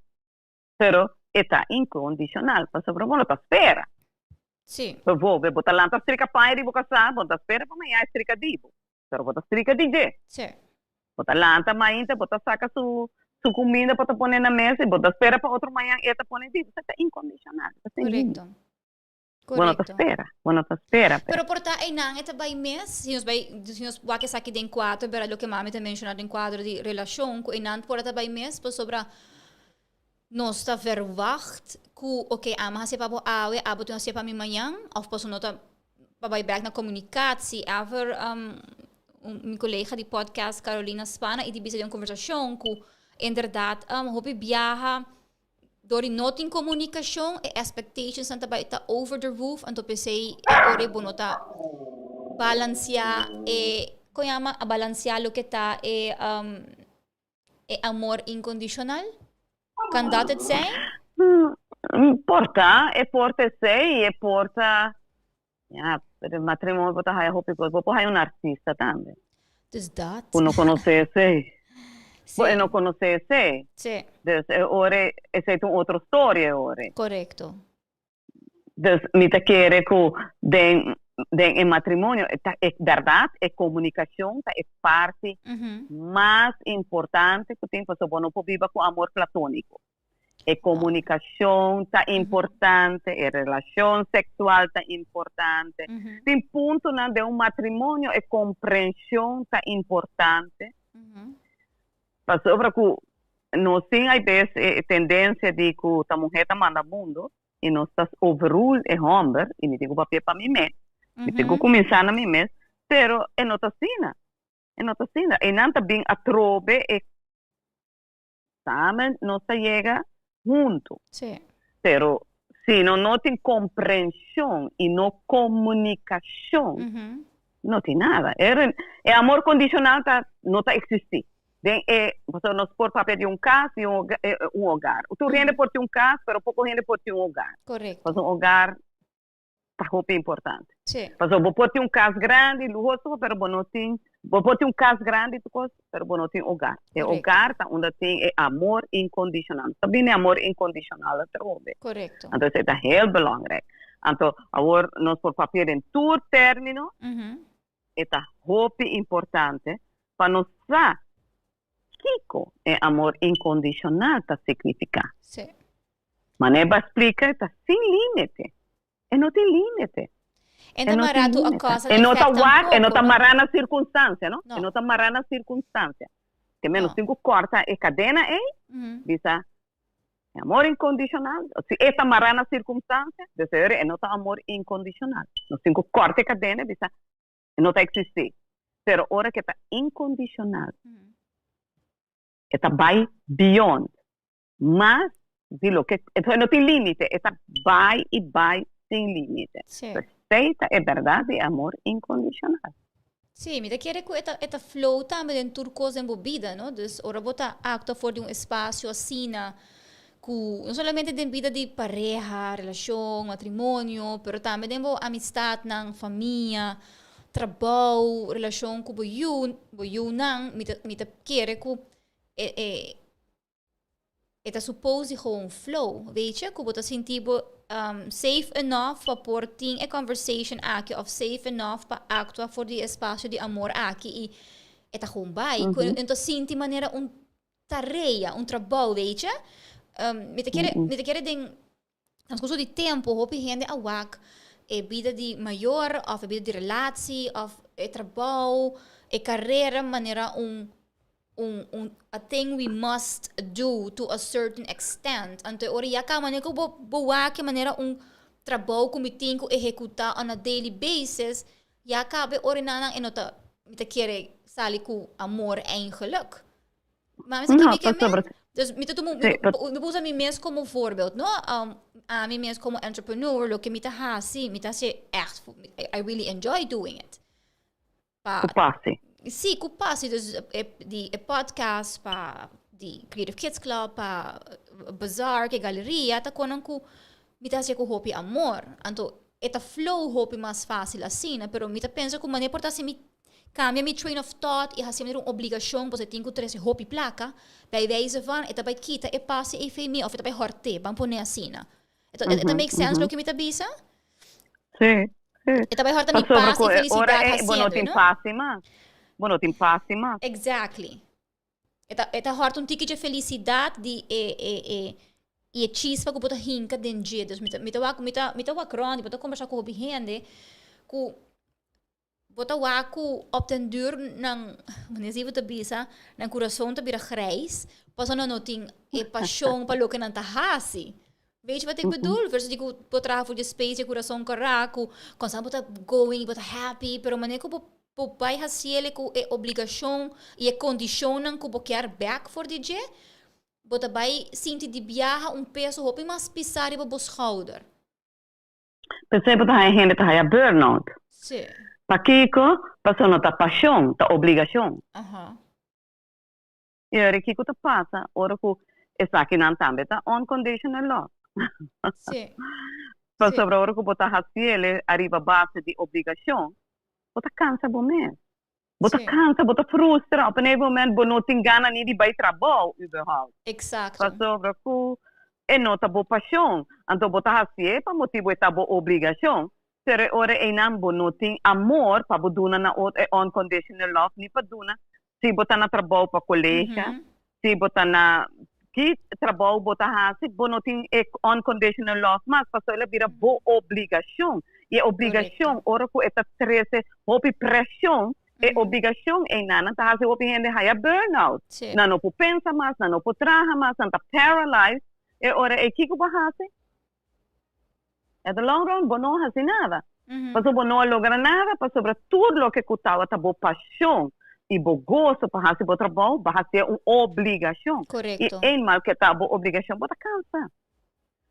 Pero e ta incondicional, pasobra bo no ta spera. Sí. Bijvoorbeeld, bo ta lanta strika paña di bo casá, bo no ta spera pa mañana e strika di bo, pero bo ta strika di dje. Sí. Bo ta lanta mainta, bo ta saca su su cuminda pa ta pone na mesa y bo ta spera pa otro mañana e ta pone di bo. Esei ta incondicional, e ta sin limite. Correcto. Bo no ta spera, bo no ta spera. Pero por ta einan e ta bai mes, si nos bai, si nos wak esaki den kuadro, bera loke mami ta menshoná den kuadro di relashon, ku einan por ta bai mes pasobra nos ta verwacht ku oke ami hasié pa bo awe, abo tin hasié pa mi mañan, òf pasobra no ta pa bai bèk na komunikatsi. Ever mi kolega di podcast Carolina Spana i di bisa den un konversashon ku inderdat hopi biaha Dor di no tin komunikashon e expectationsnan ta bai ta over the roof anto p'esei e ora bo no ta balansiá e kon yama a balansiá loke ta e e amor inkondishonal? Kan dat het zijn? Por ta, e por ta esei i e por ta ya pero e matrimonio bo ta haya hopi kos bo por haya un narcisista tambe. Dus dat. Ku no konosé esei. Bo e no konosé esei. Sí. Dus e ora esei ta un otro storia e ora. Korekto. Dus mi ta kere ku den den e matrimonio ta e bèrdat e komunikashon ta e parti mas importante ku tin pasobra bo no por biba ku amor platóniko. E komunikashon ta importante, e relashon seksual ta importante. Tin puntonan den un matrimonio e komprenshon ta importante. Pasobra ku nos tin hay bes e tendensia di ku ta muhé ta manda mundu i nos ta overrule e hòmber, i mi tin ku papia pa mi mes, mi tin ku kuminsá na mi mes, pero e no ta asina, e no ta asina. Einan ta bin atrobe e Samen nos ta yega huntu. Sí. Pero si no no tin comprension y no comunicacion, mm -hmm. no tin nada. E, e amor condicional ta, no ta existi. Den e, pasobra nos por papia di un cas y un, un hogar. Tur hende por tin un cas, pero poco hende por tin un hogar. Correcto. Pasobra un hogar ta hopi importante. Sí. Pasobra bo por tin un cas grandi, luhoso, pero bo no tin, bo por tin un cas grandi tur cos, pero bo no tin hogar. E hogar ta unda tin e amor incondicional. Ta bini amor incondicional atrobe. Correcto. Anto esei ta heel belangrijk. Anto awor nos por papia den tur termino, e ta hopi importante pa nos sa kiko e amor incondicional ta significa. Sí. Manera bo a splika e ta sin límite. E no tin límite. E no ta mará tu a causa E no ta wak, e no ta mará na sirkunstansia, no? E no ta mará na sirkunstansia. Ke men nos tin ku kòrta e kadena ei, bisa e amor inkondishonal, si e ta mará na sirkunstansia, de segur e no ta amor inkondishonal. Nos tin ku kòrta e kadena i bisa e no ta eksistí. Pero ora ke ta inkondishonal, e ta bai beyond. Mas di loke, entonces no tin límite, e ta bai i bai sin límite. Sí. Esei ta e bèrdat di amor inkondishonal. Sí, mi ta kere ku e ta e ta flow tambe den tur kos den bo bida, no? Dus ora bo ta aktua for di un espasio asina ku no solamente den bida di pareha, relashon, matrimonio, pero tambe den bo amistatnan, famia, trabou, relashon ku bo yu, bo yunan, mi ta mi ta kere ku e e E ta suppose di gewoon flow, weet je, ku bo ta sinti bo safe enough pa por tin e conversation aki of safe enough pa actua for di e espacio di amor aki i e ta gewoon bai. Ku e no ta sinti manera un tarea, un trabou, weet je. Mi ta kere, mi ta kere den transcurso di tempo hopi hende a wak e bida di mayor of e bida di relatie of e trabou, e carera manera un un un a thing we must do to a certain extent. Anto e ora ya caba manera cu bo bo wak e manera un trabou cu mi tin cu ehecuta on a daily basis, ya caba e ora nan e no ta mi ta kere sali cu amor eigenlijk. Maar mi sa No, kimi ke pasobra men. Dus mi ta tuma, Sí, pa- mi ta usa mi mes como voorbeeld, no? Ami mes como entrepreneur, loke mi ta hasi, mi ta hasi echt, I really enjoy doing it. Pa, Ku pasi. Sí, ku pasi. Dus e, di e podcast, pa di Creative Kids Club, pa Bazaar, ke galeria, ta konan ku mi ta hasi ku hopi amor. Anto, e ta flow hopi mas fácil asina, pero mi ta pensa ku manera por ta si mi Cambia mi train of thought y haci manera un obligacion pasobra tin cu trece hopi placa, bij wijze van e ta bay kita e pase ey fey mi of e ta bay horte, ban pone asina. E ta, e ta make sense loke mi ta bisa? Sí, sí. E ta bay horta mi Pasobra pas cu y e ora felicidad ey bo no haciendo, tin no? pase mas. Bo no tin pase mas. Exactly. E ta, e ta horta un tiki dje felicidad di e, e, e. E chispa ku bo ta hinka den dje. Dus mi ta wak, mi ta wak rond, bo ta kombersá ku hopi hende ku bo ta wak ku op den duur nan, manera si bo ta bisa, nan kurason ta bira grijs, pasobra nan no tin e pashon pa loke nan ta hasi. Weet je wat ik bedoel? Versus di ku bo traha for di space e kurason kòrá ku konstant bo ta going, bo ta happy, pero manera ku bo bo bai hasiel ku e obligashon i e kondishonnan ku bo kier bèk for di dje, bo ta bai sinti di biaha un peso hopi mas pisá riba bo schouder. P'esei bo ta haña hende ta haña burnout. Sí. Pakiko? Pasobra no ta pashon, ta obligashon. Aha. I ora kiko ta pasa ora ku esakinan tambe ta unconditional love? Sí. Pasobra ora ku bo ta hasiel ariba base di obligashon, bo ta kansa bo mes. Bo ta cansa, bo ta frustra, op een moment bo no tin gana ni di bay trabou überhaupt. Pasobra cu e no ta bo pasion, anto bo ta hacié pa motibo e ta bo obligacion, pero e ora eynan bo no tin amor pa bo duna na otro e unconditional love ni pa duna si bo ta na trabou pa colega, si bo ta na ki trabou bo ta haci bo no tin e unconditional love mas pasobra el a bira bo obligacion y e obligacion ora cu e ta trece hopi presion e obligacion eynan nan ta haci hopi hende haya burnout nan no por pensa mas nan no por traha mas nan ta paralyzed e ora ey kico bo haci? At the long run bo no haci nada. Pasobra bo no a logra nada pasobra tur loke cu tabata bo pasion y bo goso pa haci bo trabou bo hacié un obligacion. Y eenmaal cu e ta bo obligacion bo ta cansa.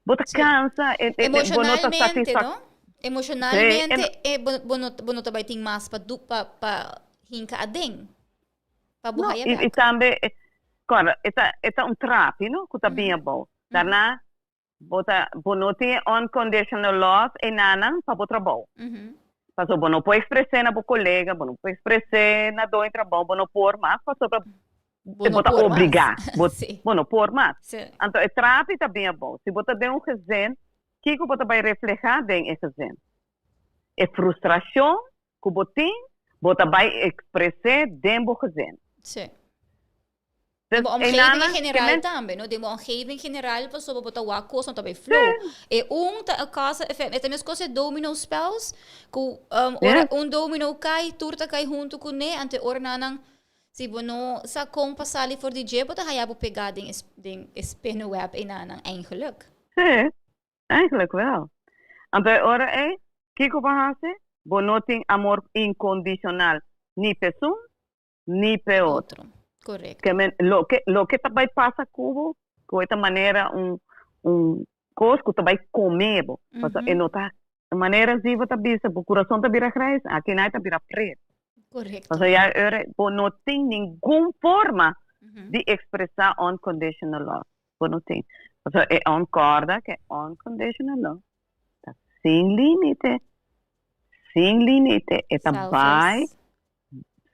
Bo ta cansa e bo no ta Emocionalmente satisfa. no? Emocionalmente e bo no bo no ta bay tin mas pa du pa pa hinca aden. Pa bo No, haya y bek. tambe corda e ta e ta un trapi no cu ta bin abou. Daarna Bo ta, bo no tin e unconditional love enanan pa bo trabou. Pasobra bo no por expres'é na bo colega, bo no por expres'é na doño trabou, bo no por mas pasobra Bo no bo ta por mas. obligá. Bo, Sí. bo no por mas. Sí. Anto e trapi ta bin abou. Si bo ta den un gezin, kiko bo ta bai reflehá den e gezin? E frustracion ku bo tin, bo ta bai expres'é den bo gezin. Sí. Dus Den bo omgeving einan en general kemen tambe, no? Den bo omgeving general pasobra bo ta wak kos no ta bay flow. E un ta e causa effect. E ta meskos e domino spels ku ora un domino kai tur ta kai huntu kuné anto e ora nan nan si bo no sa kon pa sali for di dje bo ta haya bo pega den e den e spinnenweb einan nan eigenlijk. Sí, eigenlijk wel. Anto e ora ei kiko bo hasi? Bo no tin amor inkondicional ni p'esun ni p'e otro. Correcto. Ke men loke loke ta bai pasa ku bo, ku e ta manera un un kos ku ta bai kome bo. Pasobra e no ta manera si bo ta bisa bo kurason ta bira grijs, aki nan e ta bira pretu. Correcto. Pasobra ya e ora bo no tin ningun forma di ekspresá unconditional love. Bo no tin. Pasobra e on kòrda ku e unconditional love ta sin límite, sin límite. E ta bai Selfless.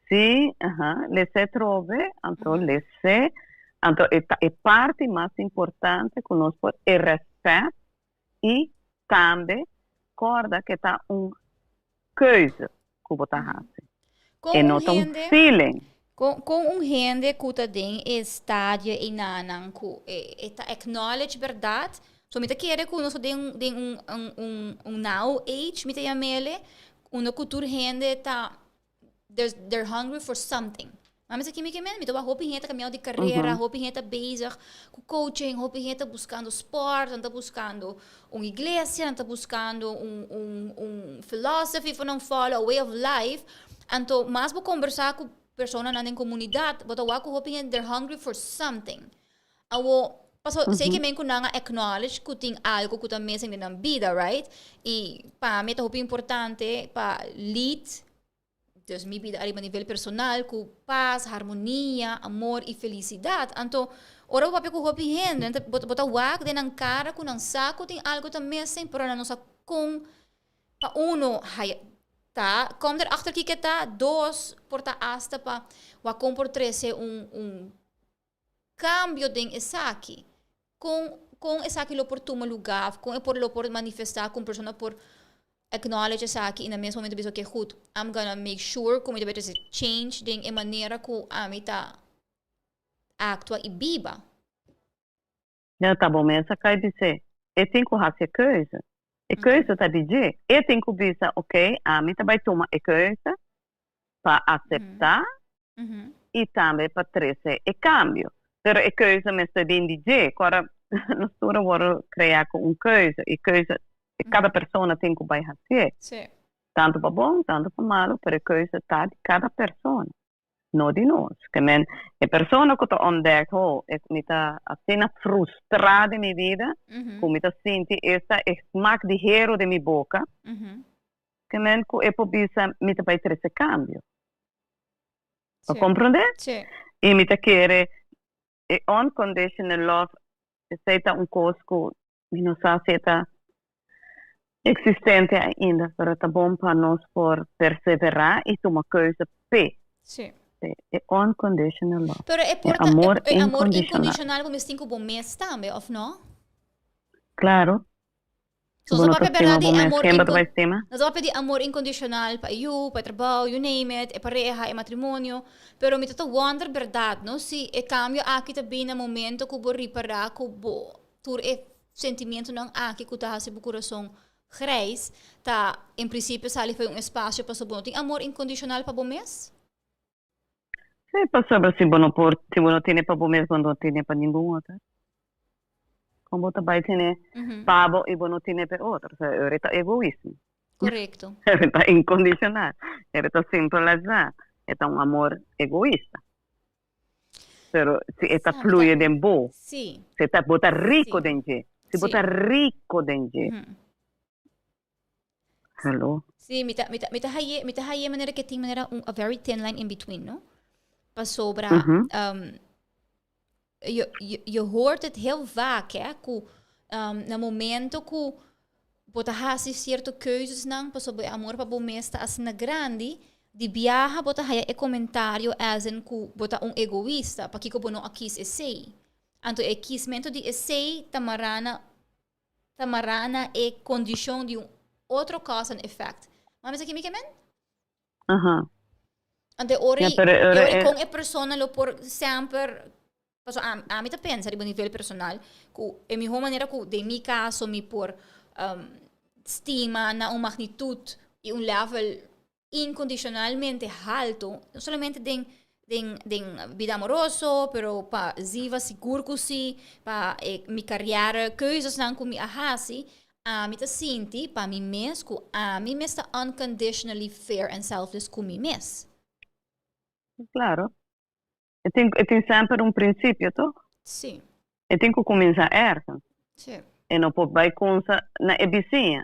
Sí, aha, les'é trobe, anto les'é, anto e ta e parti mas importante ku nos por e rèspèt i tambe kòrda ku e ta un keuze ku bo ta hasi, Kon e un no ta un hende, feeling. kon, kon un hende ku ta den e stadio einanan ku e, e ta acknowledge bèrdat, so mi ta kere ku nos ta den, den un, un, un, un now age mi ta yam'ele, unda ku tur hende ta There's, they're hungry for something. Maar mi sa kimi kimen, mi ta wak hopi hende ta cambiando di carrera, hopi hende ta bezig cu coaching, hopi hende ta buscando sport, nan ta buscando un iglesia, nan ta buscando un, un, un philosophy for nan follow, a way of life. Anto, mas bo conversa cu personanan den comunidad, bo ta wak cu hopi hende, they're hungry for something. Awo, paso esei ke men ku nan a acknowledge ku tin algo ku ta missing den nan bida, right? I pa mi ta hopi importante pa lead, dus mi bida ariba nivel personal ku pas, harmonia, amor i felisidat. Anto, ora bo papia ku hopi hende, nan ta, bo ta wak den nan kara ku nan sa ku tin algo ta missing, pero nan no sa kon pa uno haya ta kom der achter kiko ta, dos, por ta asta pa wak kon por trese un un Cambio den esaki? Con con esaki lo por tuma lugar of con e por lo por manifesta cu un persona por acknowledge esaki y na mes momento bisa ok goed I'm gonna make sure cu mi ta bay trece change den e manera cu ami ta actua y biba? Ja, ta bo mes a kai bis'é. E tin ku hasi e keuze. E keuze ta di dje. E tin ku bisa, ok, ami ta bai tuma e keuze pa aseptá i tambe pa trese e kambio. Pero e keuze mester bin di dje. Kòrda, nos tur a wòrdu kreá ku un keuze i keuze kada persona tin ku bai hasié. Tantu pa bon, tantu pa malu, pero e keuze ta di kada persona. No di nos. Ke men e persona ku ta ontdek, ho, e mi ta asina frustrá den mi bida, ku mi ta sinti esta e smak di hero den mi boka, ke men ku e por bisa mi ta bai trese kambio. Bo komprondé? I mi ta kere e unconditional love esei ta un kos ku mi no sa si e ta existente ainda, pero ta bon pa nos por perseverá i tuma keuze p'e. P'e e unconditional love. Pero e E por ta amor e amor incondicional. incondicional bo mes tin ku bo mes tambe, òf no? Claro. So Bo nos no ta ta papia stima berdad bo di mes, amor ken bo ta incon bai stima? nos ta papia di amor incondicional pa e yu, pa e trabou, you name it, e pareha, e matrimonio, pero mi ta ta wonder berdad no si e cambio aki ta bin na momento ku bo ripara ku bo tur e sentimientonan aki ku ta hasi bo kurason grijs ta en principio sali for un espacio pasobra bo no tin amor incondicional pa bo mes? Sí, pasobra si bo no por, si bo no tene pa bo mes, bo no tene pa ningun otro. Kon bo ta bai tene pa bo i bo no tene pa e otro? Osea, ora e ta egoismo. Korekto. Ora e ta inkondicional. Ora e ta simpel as that. E ta un amor egoista. Pero si e ta fluye den bo, si e ta, bo ta riko den dje. Si bo ta riko den dje. Hallo. Sí, mi ta, mi ta, mi ta haye, mi ta haye manera que tin manera un, a very thin line in between, no? Pasobra, mm -hmm. um, je, je, je hoort het heel vaak, hè, ku um, na momento ku bo ta hasi cierto keuzes nan, pasobra e amor pa bo mes ta asina grandi, di biaha bo ta haya e comentario as in ku bo ta un egoïsta, pakiko bo no a kies esei. Anto e kiesmento di esei ta mará na ta mará na e kondishon di un otro cause and effect. Mami sa kimi ke men? Aha. Anto e ora Ja, ei, pero e ora ora ei e kon e persona lo por semper, paso a ami ta pensa riba nivel personal ku e mihó manera ku den mi kaso mi por stima na un magnitut i un level incondicionalmente halto, no solamente den den den bida amoroso, pero pa Ziva sigur cu si, pa e mi carrière keuzesnan cu mi a haci, ami ta sinti pa mi mes cu ami mes ta unconditionally fair and selfless cu mi mes. Claro. E tin e tin semper un principio toch? Sí. E tin cu cuminsa ergens. Sí. E no por bay cunsa na e bisiña.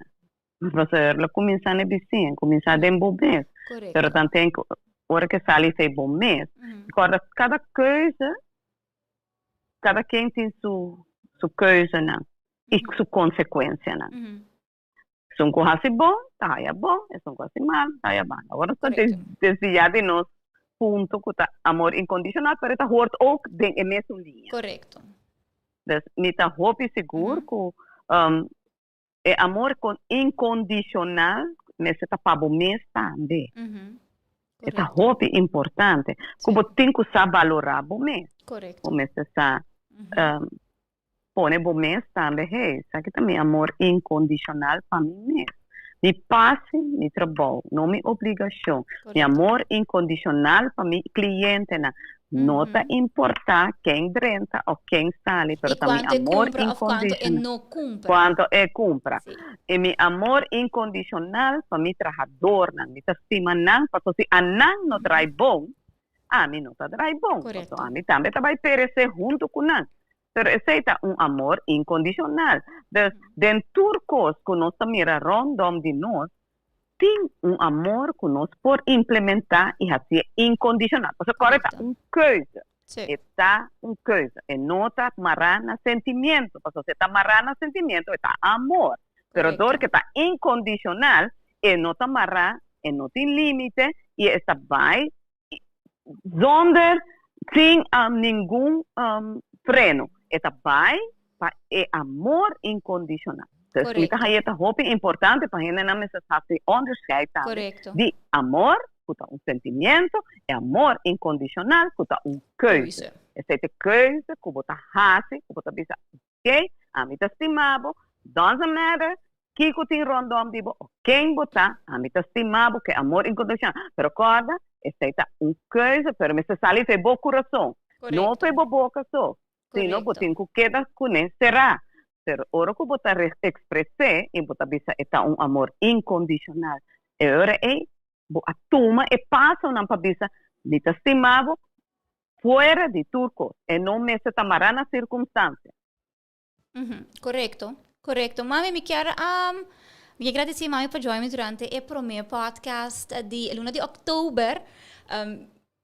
Pasobra lo cuminsa na e bisiña, cuminsa den bo mes. Correcto. Pero tanten cu ora ke sali fey bo mes. Corda cada keuze, cada ken tin su su keuzenan y su consecuencianan. Esun ku hasi bon, ta haya bon, esun ku hasi mal, ta haya mal. Awor nos ta desviá di nos punto ku ta amor inkondishonal, pero e ta hort ook den e mesun liña. Korekto. Dus mi ta hopi sigur ku e amor inkondishonal mester ta pa bo mes tambe. E ta hopi importante ku bo tin ku sa balorá bo mes. Korekto. Bo mester sa Pone bo mes tambe, hey, esaki ta mi amor inkondishonal pa mi mes. Mi pasi mi trabou, no mi obligashon. Mi amor inkondishonal pa mi klientenan. No ta importá ken drenta òf ken sali, pero ta mi amor inkondishonal. Kuantu e kumpra. I mi amor inkondishonal pa mi trahadornan. Mi ta stima nan pasobra si anan no drai bon, ami no ta drai bon, pasobra ami tambe ta bai peresé huntu ku nan. Pero esei ta un amor incondicional. Dus, den tur cos cu nos ta mira rondom di nos, tin un amor cu nos por implementa y hacié incondicional. Pasobra core ta un keuze. E ta un keuze. E no ta mará na sentimiento. Pasobra si e ta mará na sentimiento, e ta amor. Pero dor cu e ta incondicional, e no ta mará, e no tin límite y e ta bai Zonder sin ningun freno. E ta bai pa e amor incondicional. Dus mi ta haña ta hopi importante pa hendenan mester hasi onderscheid tambe di amor ku ta un sentimiento e amor incondicional ku ta un keuze. Esei ta e keuze ku bo ta hasi ku bo ta bisa. Ok? Ami ta stima bo, doesn't matter kiko tin rondom di bo, o ken bo ta, ami ta stima bo ku amor inkondishonal. Pero korda, esei ta un keuze, pero mester sali for bo kurason. No for bo boka so, sino bo tin ku keda kuné será. Pero ora ku bo ta ekspres'é i bo ta bisa e ta un amor inkondishonal, e ora ei bo a tuma e pasonan pa bisa mi ta stima bo fuera di tur kos e no mester ta mará na sirkunstansia. Korekto, korekto. Mami, mi kier mi kier gradisí mami pa join mi durante e promé podcast di e luna di òktober.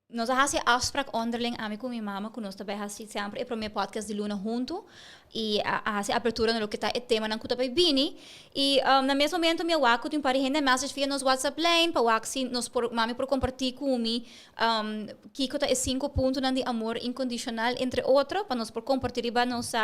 Nos a hasi afsprak onderling, ami ku mi mama, ku nos ta bai hasi semper e promé podcast di luna huntu i a hasi apertura na loke ta e temanan ku ta bai bini. I na mes momento mi a wak ku tin un par di hende a message via nos WhatsApp lijn pa wak si nos por, mami por kompartí ku mi Kiko ta e sinku puntonan di amor inkondishonal, entre otro, pa nos por kompartí riba nos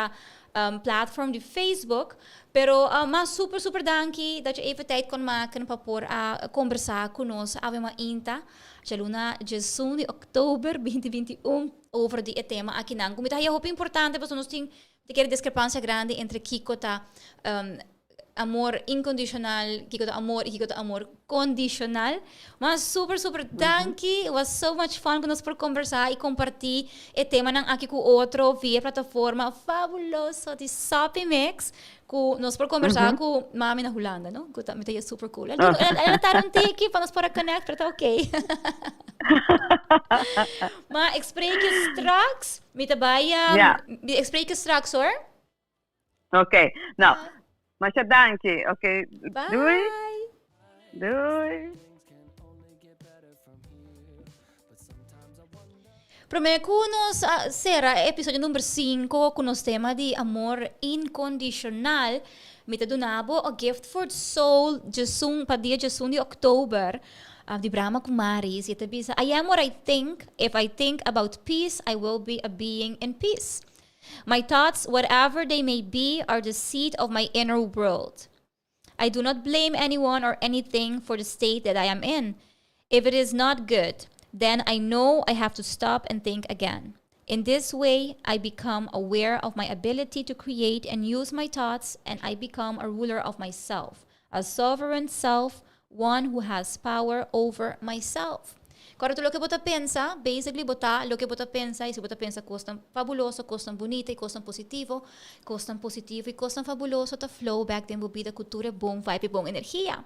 platform di Facebook. Pero mas super super danki dat je even tijd kon maken pa por a kombersá ku nos awe mainta, djaluna djesun di oktober 2021, over di e tema akinan ku mi ta haya hopi importante pasobra nos tin ta kere diskrepansia grandi entre kiko ta amor incondicional, kiko ta amor y kiko ta amor condicional. Maar super, super danki. It was so much fun ku nos por conversa y comparti e temanan aki ku otro via plataforma fabuloso di Soppy Mix. Ku nos por conversa ku mami na Hulanda, no? Ku ta, mi ta super cool. El, el, el a un tiki pa nos por a connect, pero ta okay. Maar ik spreek je straks. Mi ta bai, ik spreek je straks hoor. Ok, nou, masha danki. Ok, Bye. Doei. Doei. Promé ku nos a sera e episodio number 5 ku nos tema di amor inkondishonal, mi ta duna bo a gift for soul djesun pa dia djesun di oktober di Brahma Kumaris. I e ta bisa, I am what I think, if I think about peace, I will be a being in peace. My thoughts, whatever they may be, are the seed of my inner world. I do not blame anyone or anything for the state that I am in. If it is not good, then I know I have to stop and think again. In this way, I become aware of my ability to create and use my thoughts, and I become a ruler of myself, a sovereign self, one who has power over myself. Kòrda tur loke bo ta pensa, basically bo ta loke bo ta pensa, i si bo ta pensa kosnan fabuloso, kosnan bunita i kosnan positivo, kosnan positivo i kosnan fabuloso ta flow bèk den bo bida ku tur e bon vibe i bon energia.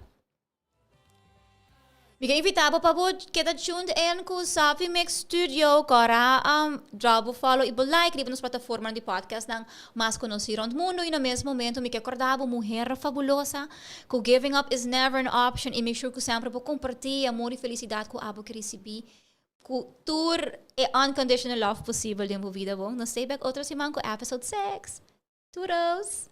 Mi ke invitá bo pa bo keda tuned in ku Safi Mix Studio. Kòrda drop bo follow i bo like riba nos plataformanan di podcastnan mas konosí rònt mundu. I na mes momento mi ke kòrda bo muher fabulosa ku giving up is never an option i make sure ku semper bo kompartí e amor i felisidat ku abo ke risibí ku tur e unconditional love posibel den bo vida bon. Nos stay back otro siman ku episode 6. Toodles!